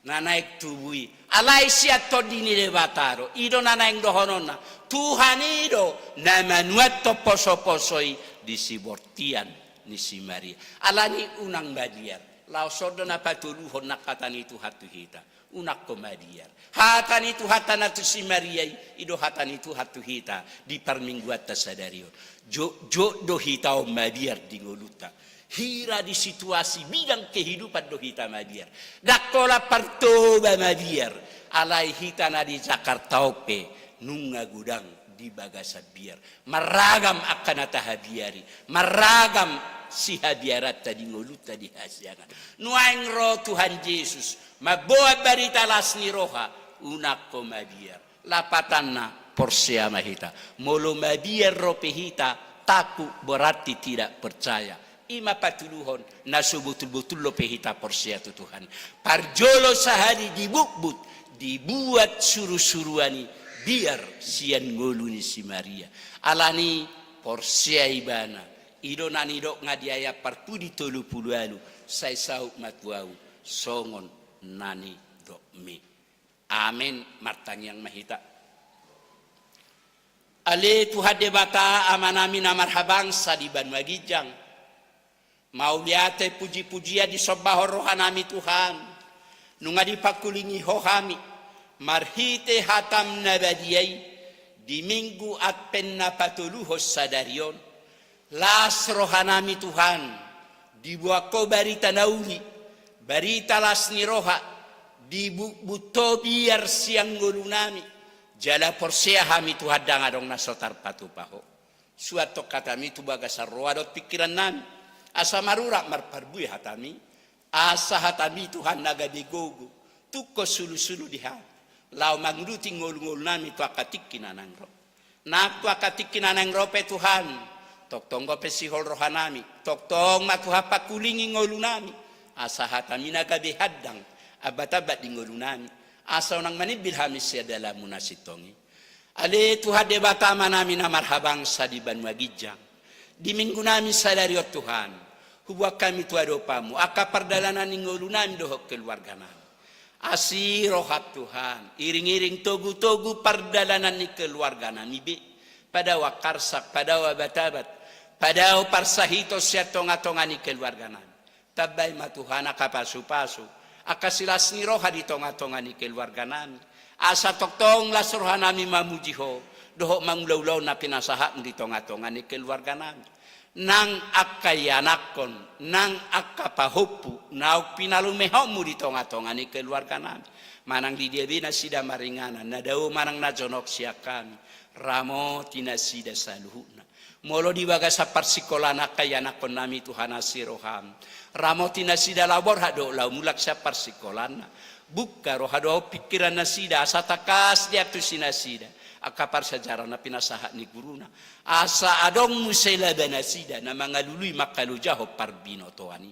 na naeng tubu i, Alai sian Tondi ni Debata do, i do na naeng dohononna. Tuhan i do na manuathon posoposo i di sibortian ni si Maria. Alani unang mabiar. Laos on do na patoluhon nang hata ni Tuhan tu hita. Unang ho mabiar. Hata ni Tuhanta na tu si Maria i, i do hata ni Tuhan tu hita di parmingguanta sadari on. Jotjot do hita on mabiar di ngolunta. Hira di situasi bidang kehidupan do hita mabiar. Ndang holan Partoba mabiar. Alai hita na di Jakarta on pe nunga godang di bagasan biar. Marragam angka na tahabiari, marragam sihabiaranta di ngolunta di hasiangan. Nuaeng ro Tuhan Jesus, mamboan barita las ni roha, unang ho mabiar. Lapatanna, porsea ma hita. Molo mabiar dope hita, takut berarti tidak percaya. I ma patoluhon, na so botulbotul dope hita porsea tu Tuhan. Parjolo sahali dibutbut, dibuat surusuruan i, biar sian ngolu ni si Maria. Alani porsea ibana. I do na nidok nga di ayat parpudi tolu pulu ualu, sai saut ma tu ahu songon na nidokmi. Amen. Martangiang ma hita. Ale Tuhan Debata, Amanami na marhabangsa di banua ginjang. Mauliate, pujipujian disombahon rohanami Tuhan. Nunga dipangkulingi Ho hami marhite hataM na badia i di Minggu Advent na patoluhon sadari on. Las rohanami Tuhan, diboan Ho barita na uli, barita las ni roha, dibutbut Ho biar sian ngolunami. Jala porsea hami Tuhan ndang adong na so tarpatupa Ho. Suanhon hataMi tu bagasan roha dohot pingkirannami, asa marurat marparbue hataMi, asa hataMi Tuhan na gabe gogo, tungkot sulusulu di hami, laho manguduti ngolungolunami tu angka tingki na naeng ro. Nang tu angka tingki na naeng ro pe Tuhan, tongtong dope sihol rohanami, tongtong ma Tuhan pangkulingi ngolunami, asa hataMi na gabe handang, ambatambat di ngolunami, asa unang manimbil hami sian dalanMu na sintong i. Ale Tuhan Debata Amanami na marhabangsa di banua ginjang, di Minggunami sadari on Tuhan, huboan hami tu adopanMu angka pardalanan ni ngolunami dohot keluarganami. Asi rohaM Tuhan, iringiring togutogu pardalanan ni keluarganami be, padao angka arsak, padao abatabat, padao parsahiton sian tongatonga ni keluarganami. Tambai ma Tuhan angka pasupasu, angka silas ni roha di tongatonga ni keluarganami, asa tongtong las rohanami mamuji Ho dohot mangula ulaon na pinasahatMu di tongatonga ni keluarganami. Nang angka ianakhon, nang angka pahompu naung pinalumehonMu di tongatonga ni keluarganami, manang di dia be nasida maringanan, na dao manang na jonok sian hami, ramoti nasida saluhutna. Molo di bagasan parsikolaan angka ianakhonnami Tuhan, asi rohaM, ramoti nasida laho borhat dohot laho mulak sian parsikolaanna. Bungka roha dohot pingkiran nasida asa tangkas diantusi nasida angka parsiajaran na pinasahat ni guruna, asa adong muse laba nasida na mangalului mangkalojahon parbinotoan i.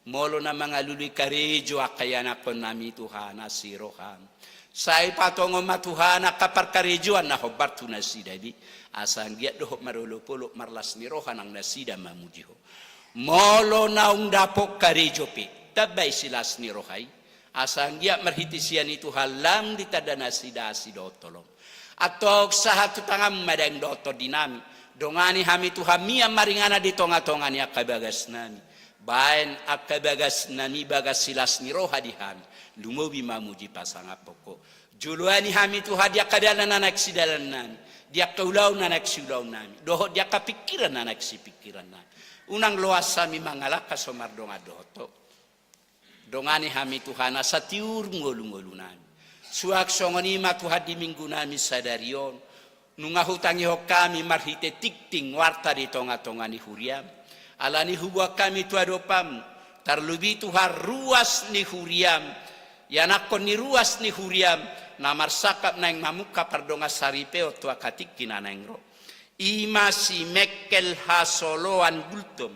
Molo na mangalului karejo angka ianakhonnami Tuhan, asi rohaM, sai patongon ma Tuhan angka parkarejoan na hombar tu nasida be, asa anggiat dohot marolopolop marlas ni roha nang nasida mamuji Ho. Molo naung dapot karejo pe, tambai silas ni roha i, asa anggiat marhite sian i Tuhan lam ditanda nasida asi dohot holong. Antong sahat tu tanganMu ma daeng dohot tondinami, dongani hami Tuhan mian maringanan di tongatonga ni angka bagasnami. Baen angka bagasnami bagas silas ni roha di hami, lumobi mamuji pasangaphon Ho. Joloani hami Tuhan di angka dalan na naeng sidalannami, di angka ulaon na naeng siulaonnami, dohot di angka pingkiran na naeng sipingkirannami. Unang loas hami mangalangka so mardongan dohot Ho. Dongani hami Tuhan asa tiur ngolungolunami. Suang songon i ma Tuhan di Minggunami sadari on, nunga hutangihon hami marhite tingting warta di tongatonga ni huriaM. Alani huboan hami tu adopanMu, tarlobi Tuhan ruas ni huriaM, ianakhon ni ruas ni huriaM, na marsangkap naeng mamungka pardongan saripeon tu angka tingki na naeng ro. I ma si Mekkel Hasoloan Gultom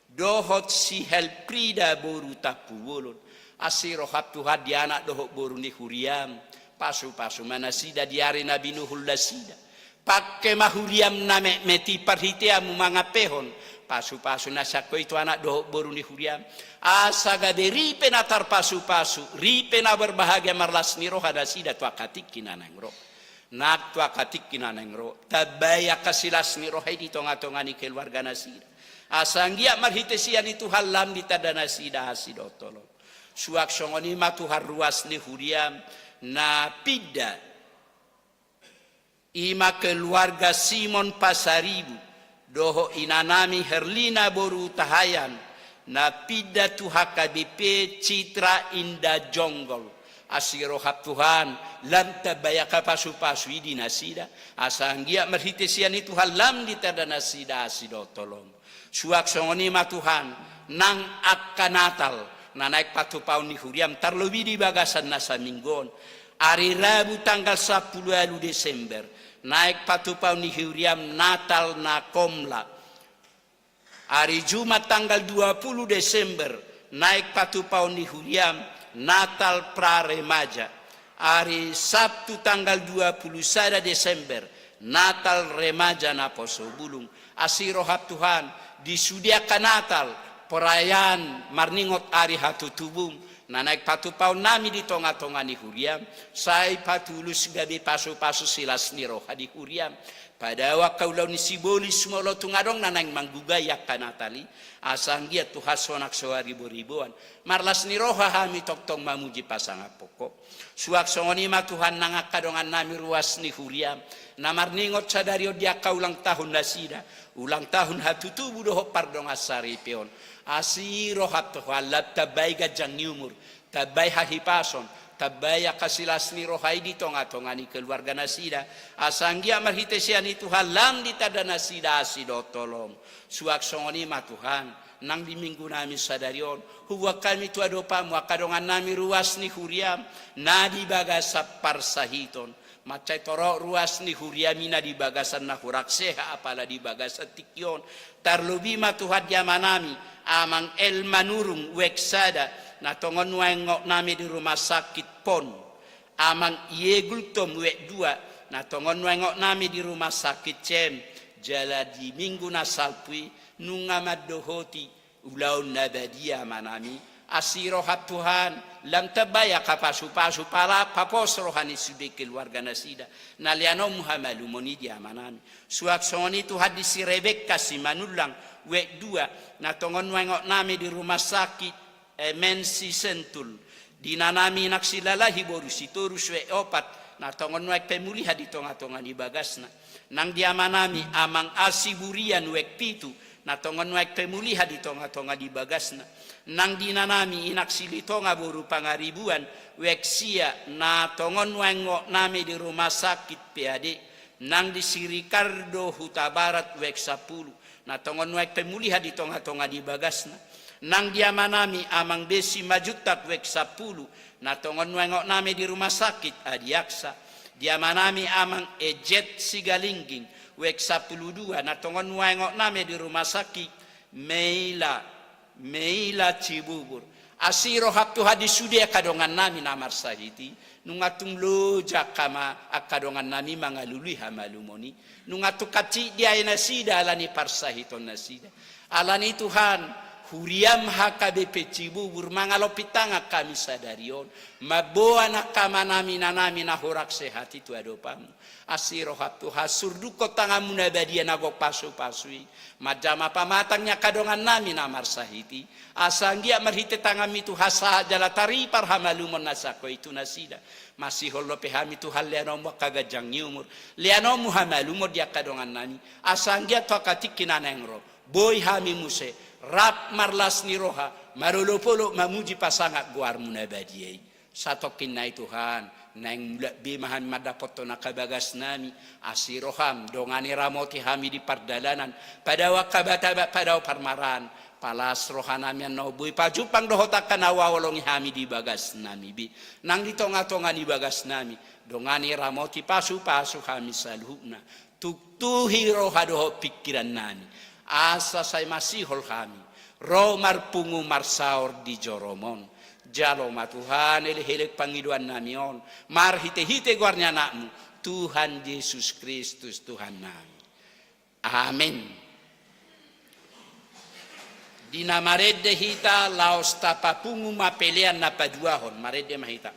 dohot si Helprida boru Tampubolon. Asi rohaM Tuhan di anak dohot boru ni huriaM, pasupasu ma nasida di ari na binuhul nasida. Pangke ma huriaM na metmet i parhiteanMu mangampehon Pasu-pasu na sian ho i tu anak dohot boru ni huriam, asa gabe ripe na tarpasu-pasu, ripe na berbahagia, marlas ni roha nasida tu angka tingki na naeng ro. Nang tu angka tingki na naeng ro, tambai angka silas ni roha i di tonga-tonga ni keluarga nasida. Asa anggiat marhite sian i Tuhan lam ditanda nasida asi dohot holong. Suang songon i ma Tuhan ruas ni huriam na pinda, i ma keluarga Simon Pasaribu dohot inanami Herlina boru Hutahaean na pinda tu H K B P Citra Indah Jonggol. Asi roham Tuhan, lam tambai angka pasu-pasu i di nasida, asa anggiat marhite sian i Tuhan lam ditanda nasida asi dohot holong. Suang songon i ma Tuhan, nang angka Natal na naeng patupaon ni huriam, tarlobi di bagasan na saminggu on. Ari Rabu tanggal sampulu ualu Desember, naeng patupaon ni huriam Natal na komla. Ari Jumat tanggal dua pulu Desember, naeng patupaon ni huriam Natal pra remaja. Ari Sabtu tanggal dua pulu sada Desember, Natal remaja naposo bulung. Asi roham Tuhan, di sude angka Natal, perayaan marningot ari hatutubum na naeng patupaonnami di tonga-tonga ni huriam, sai patulus gabe pasu-pasu silas ni roha di huriam. Padao angka ulaon ni sibolis molo tung adong na naeng manggugai angka Natal i, asa anggiat Tuhan sonang so haribo-riboan. Marlas ni roha hami tongtong mamuji pasangaphon Ho. Suang songon i ma Tuhan nang angka dongannami ruas ni huriam na marningot sadari on di angka ulang tahun nasida, ulang tahun hatutubu dohot pardongan saripeon. Asi roham Tuhan, lam tambai ganjang ni umur, tambai hahipason, tambai angka silas ni roha i di tonga-tonga ni keluarga nasida, asa anggiat marhite sian i Tuhan lam ditanda nasida asi dohot holong. Suang songon i ma Tuhan, nang di minggunami sadari on, huboan hami tu adopanmu angka dongannami ruas ni huriam na di bagasan parsahiton. Mansai torop ruas ni huriami na di bagasan na hurang sehat apala di bagasan tingki on. Tarlobi ma Tuhan di amanami, Amang L Manurung, wijk sada, na tongon nuaeng ngoknami di rumah sakit pon. Amang Ie Gultom, wijk dua, na tongon nuaeng ngoknami di rumah sakit cem. Jala di minggu na salpu i, nunga mandohoti ulaon na badia amanami. Asi roham Tuhan, lam tambai angka pasu-pasu, pala papos roha ni sude keluarga nasida na leanonmu hamalumon i di amanami. Suang songon i Tuhan di si Rebekka Simanullang, wijk dua, na tongon nuaeng ngoknami di rumah sakit, eh, M N C Sentul. Di inanami Inang Silalahi boru Sitorus, wijk opat, na tongon nuaeng pemulihan di tonga-tonga ni bagasna. Nang di amanami Amang Asi Burian, wijk pitu, na tongon nuaeng pemulihan di tonga-tonga ni bagasna. Nang di inanami Inang Silitonga boru Pangaribuan, wijk sia, na tongon nuaeng ngoknami di rumah sakit P A D. Nang di si Ricardo Hutabarat, wijk sampulu, na tongon nuaeng pemulihan di tonga-tonga ni bagasna. Nang di amanami Amang Besi Majuntak, wijk sampulu, na tongon nuaeng ngoknami di rumah sakit Adiaksa. Di amanami Amang Ejet Sigalingging, wijk sampulu dua, na tongon nuaeng ngoknami di rumah sakit Meila, Meila Cibubur. Asi roham Tuhan di sude angka dongannami na marsahit i, nunga tung loja angka ma-, angka dongannami mangalului hamalumon i. Nunga tung hansit diae nasida ala ni parsahiton nasida. Ala ni i Tuhan, huriam H K B P Cibubur mangalompit tangan hami sadari on, mamboan angka amanami inanami na hurang sehat i tu adopanmu. Asi roham Tuhan, surdukkon tanganmu na badia na gok pasu-pasu i manjama pamatang ni angka dongannami na marsahit i. Asa anggiat marhite tanganmi Tuhan sahat jala taripar hamalumon na sian ho i tu nasida. Masihol dope hami Tuhan leanonmu angka ganjang ni umur, leanonmu hamalumon di angka dongannami. Asa anggiat tu angka tingki na naeng ro, boi hami muse rap marlas ni roha, marolop-olop mamuji pasangap goarmu na badia i. Satongkin na i Tuhan, naeng mulak be ma hami mandapothon angka bagasnami. Asi roham, dongani ramoti hami di pardalanan, padao angka batabat, padao parmaraan. Palas rohanami annon boi pajumpang dohot angka na huhaholongi hami di bagasnami be, nang di tonga-tonga ni bagasnami. Dongani ramoti pasu-pasu hami saluhutna. Tuktuhi roha dohot pingkirannami, asa sai masihol hami ro marpungu marsaor di jorom on. Jalo ma Tuhan elek-elek pangidoannami on, marhite-hite goar ni Anakmu, Tuhan Jesus Kristus Tuhannami. Amen. Di na marende hita laos tapapungu ma pelean na paduahon, marende ma hita.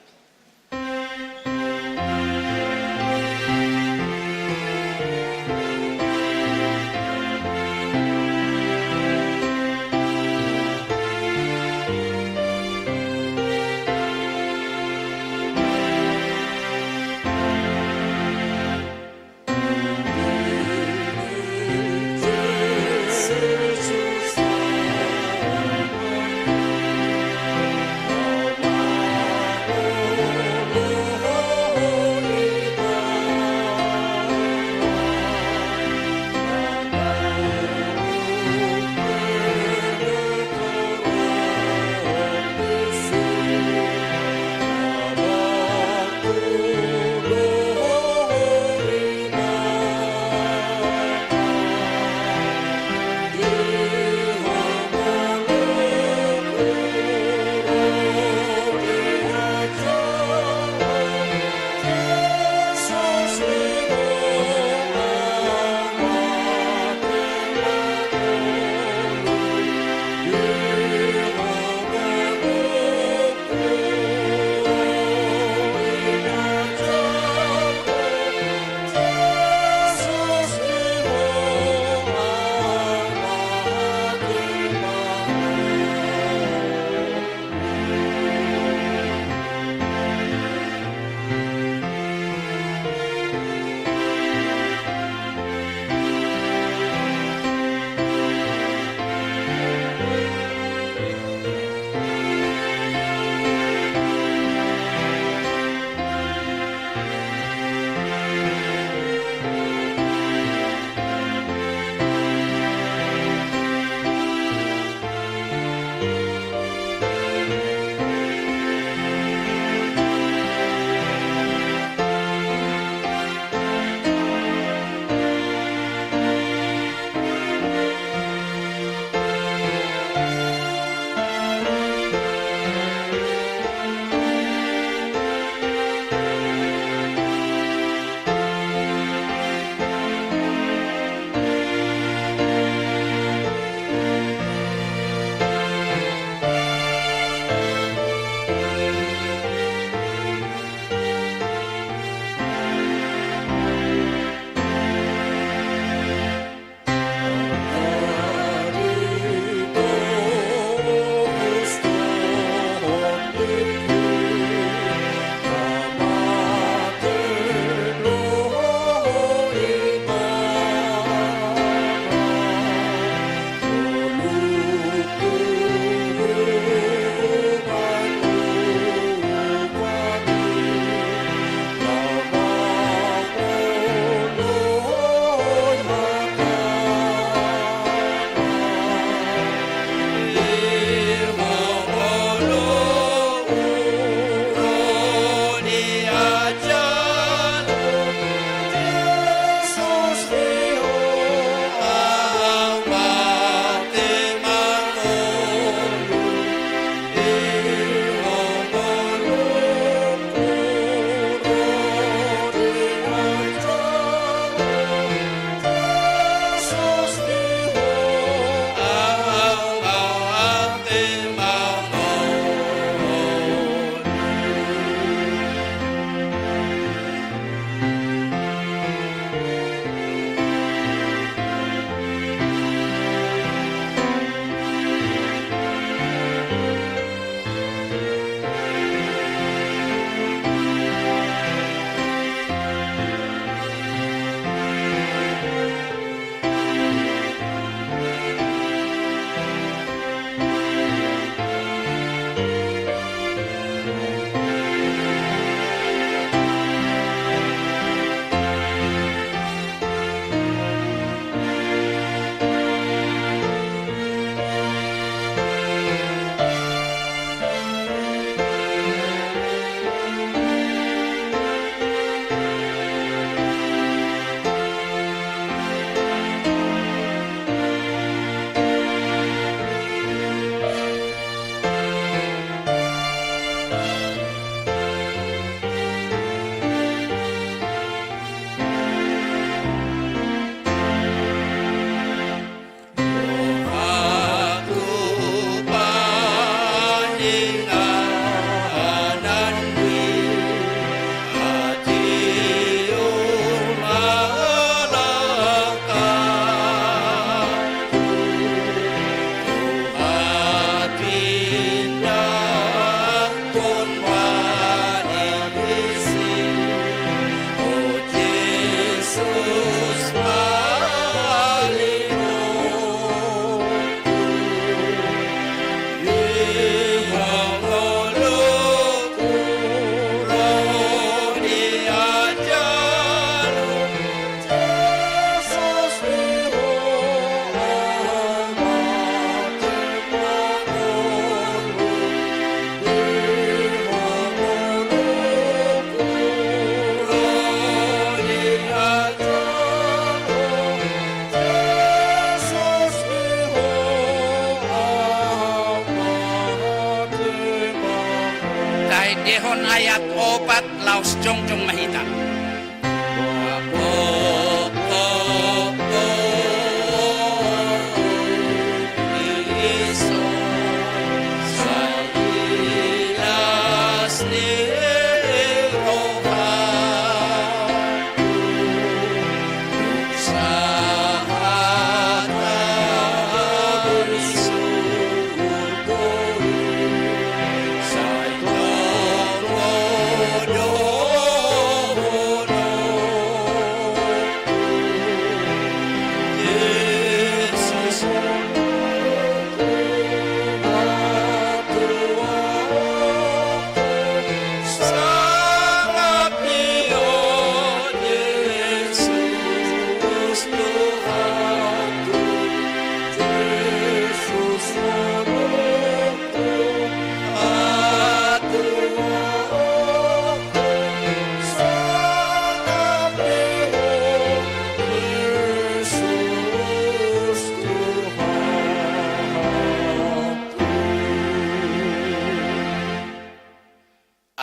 Denggan ayat opat laos jongjong ma hita.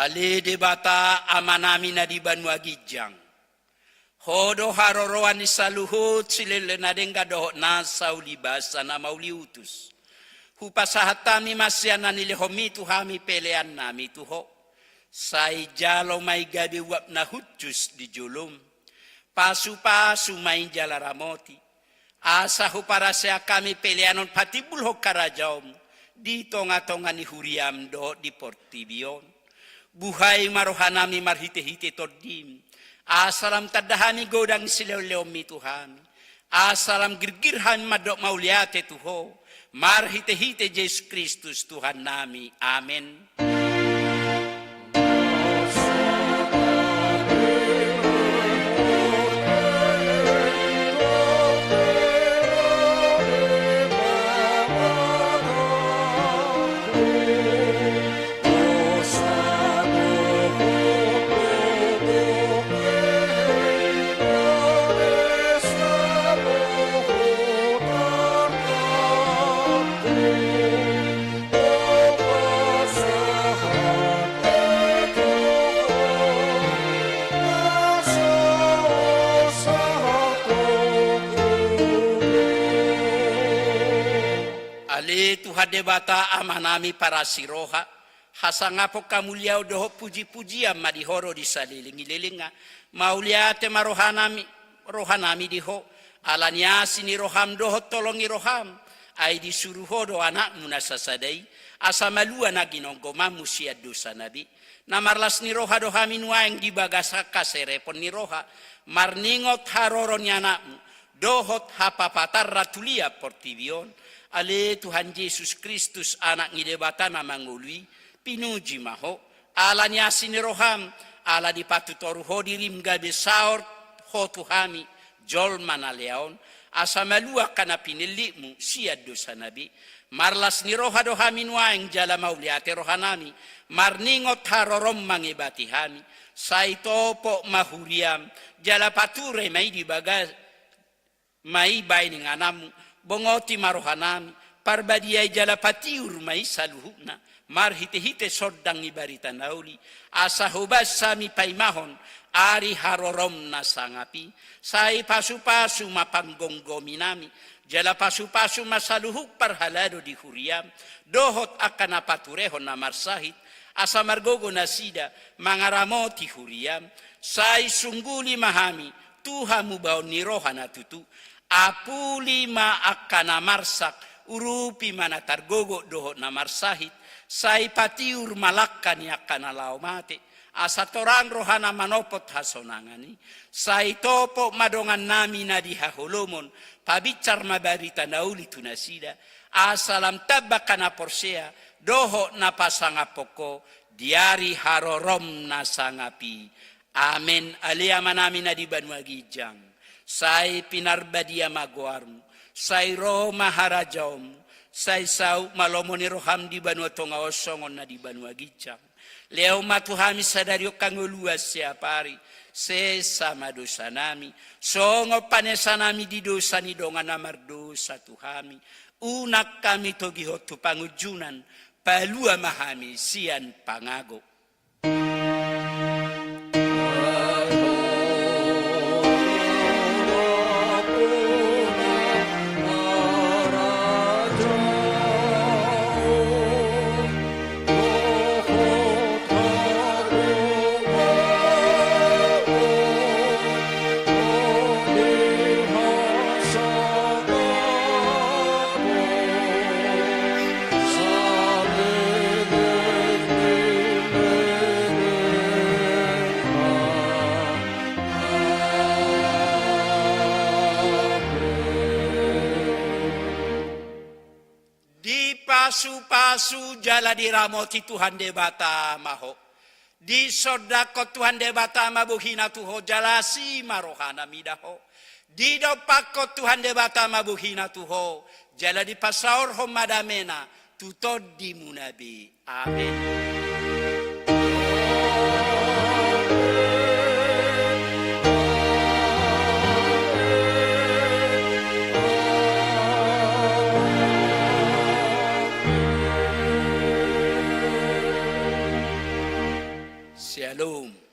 Ale Debata Amanami na di banua ginjang, Ho do haroroan ni saluhut silehonlehon na denggan dohot nasa ulibasa na mauliutus. Hupasahat hami ma sian na nilehonMi tu hami peleannami tu Ho. Sai jalo ma i gabe uap na hushus di joloM. Pasupasu ma i jala ramoti. Asa huparaseak hami pelean on patimbulhon harajaonMu di tongatonga ni huriaM dohot di portibi on. Buhai ma rohanami marhitehite TondiM. Asa lam tanda hami godang silehonlehonMi tu hami. Asa lam girgir hami mandok mauliate tu Ho. Marhitehite Jesus Kristus Tuhannami. Amen. Ale Tuhan Debata Amanami parasi roha, hasangapon hamuliaon dohot pujipujian ma di Ho ro di saleleng ni lelengna. Mauliate ma rohanami, rohanami di Ho, ala ni asi ni rohaM dohot holong ni rohaM, ai disuru Ho do AnakMu na sasada i, asa malua na ginonggomanMu sian dosana be. Na marlas ni roha do hami nuaeng di bagasan haserepon ni roha, marningot haroro ni AnakMu, dohot hapapatar ra tu liat portibi on. Ale Tuhan Jesus Kristus, Anak ni Debata na mangolu i, pinuji ma Ho, ala ni asi ni rohaM, ala dipatutoru Ho diriM gabe saor Ho tu hami, jolma na lea on, asa malua angka na pinillitMu sian dosana be. Marlas ni roha do hami nuaeng jala mauliate rohanami, marningot haroroM mangebati hami, sai topot ma huriaM, jala pature ma i di bagas, ma i baen ingananMu, bongoti ma rohanami, parbadiai jala patiur ma i saluhutna, marhitehite sondang ni barita na uli, asa hobas hami paimahon, ari haroroM na sangap i, sai pasupasu ma panggomgominami, jala pasupasu ma saluhut parhalado di huriaM, dohot angka na paturehon na marsahit, asa margogo nasida, mangaramoti huriaM, sai sungguli ma hami, tu hamubaon ni roha na tutu, apuli ma angka na marsak, urupi ma na targogo dohot na marsahit, sai patiur ma langka ni angka na laho mate, asa torang rohana manopot hasonangan i, sai topot ma dongannami na di haholomon, pabinsar ma barita na uli tu nasida, asa lam tamba angka na porsea, dohot na pasangaphon Ho, di ari haroroM na sangap i. Amen. Ale Amanami na di banua ginjang, sai pinarbadia ma goarMu, sai ro ma harajaonMu, sai saut ma lomo ni rohaM di banua tonga on songon na di banua ginjang. Lehon ma tu hami sadari on hangoluan siapari, sesa ma dosanami, songon panesanami di dosa ni dongan na mardosa tu hami. Unang hami togihon tu pangunjunan, palua ma hami sian pangago. Dipasupasu jala diramoti Tuhan Debata ma ho. Disondangkon Tuhan Debata ma bohina tu ho jala asi ma rohana mida ho. Didompakkon Tuhan Debata ma bohina tu ho jala dipasaorhon ma damena tu tondimuna be. Amen. Shalom.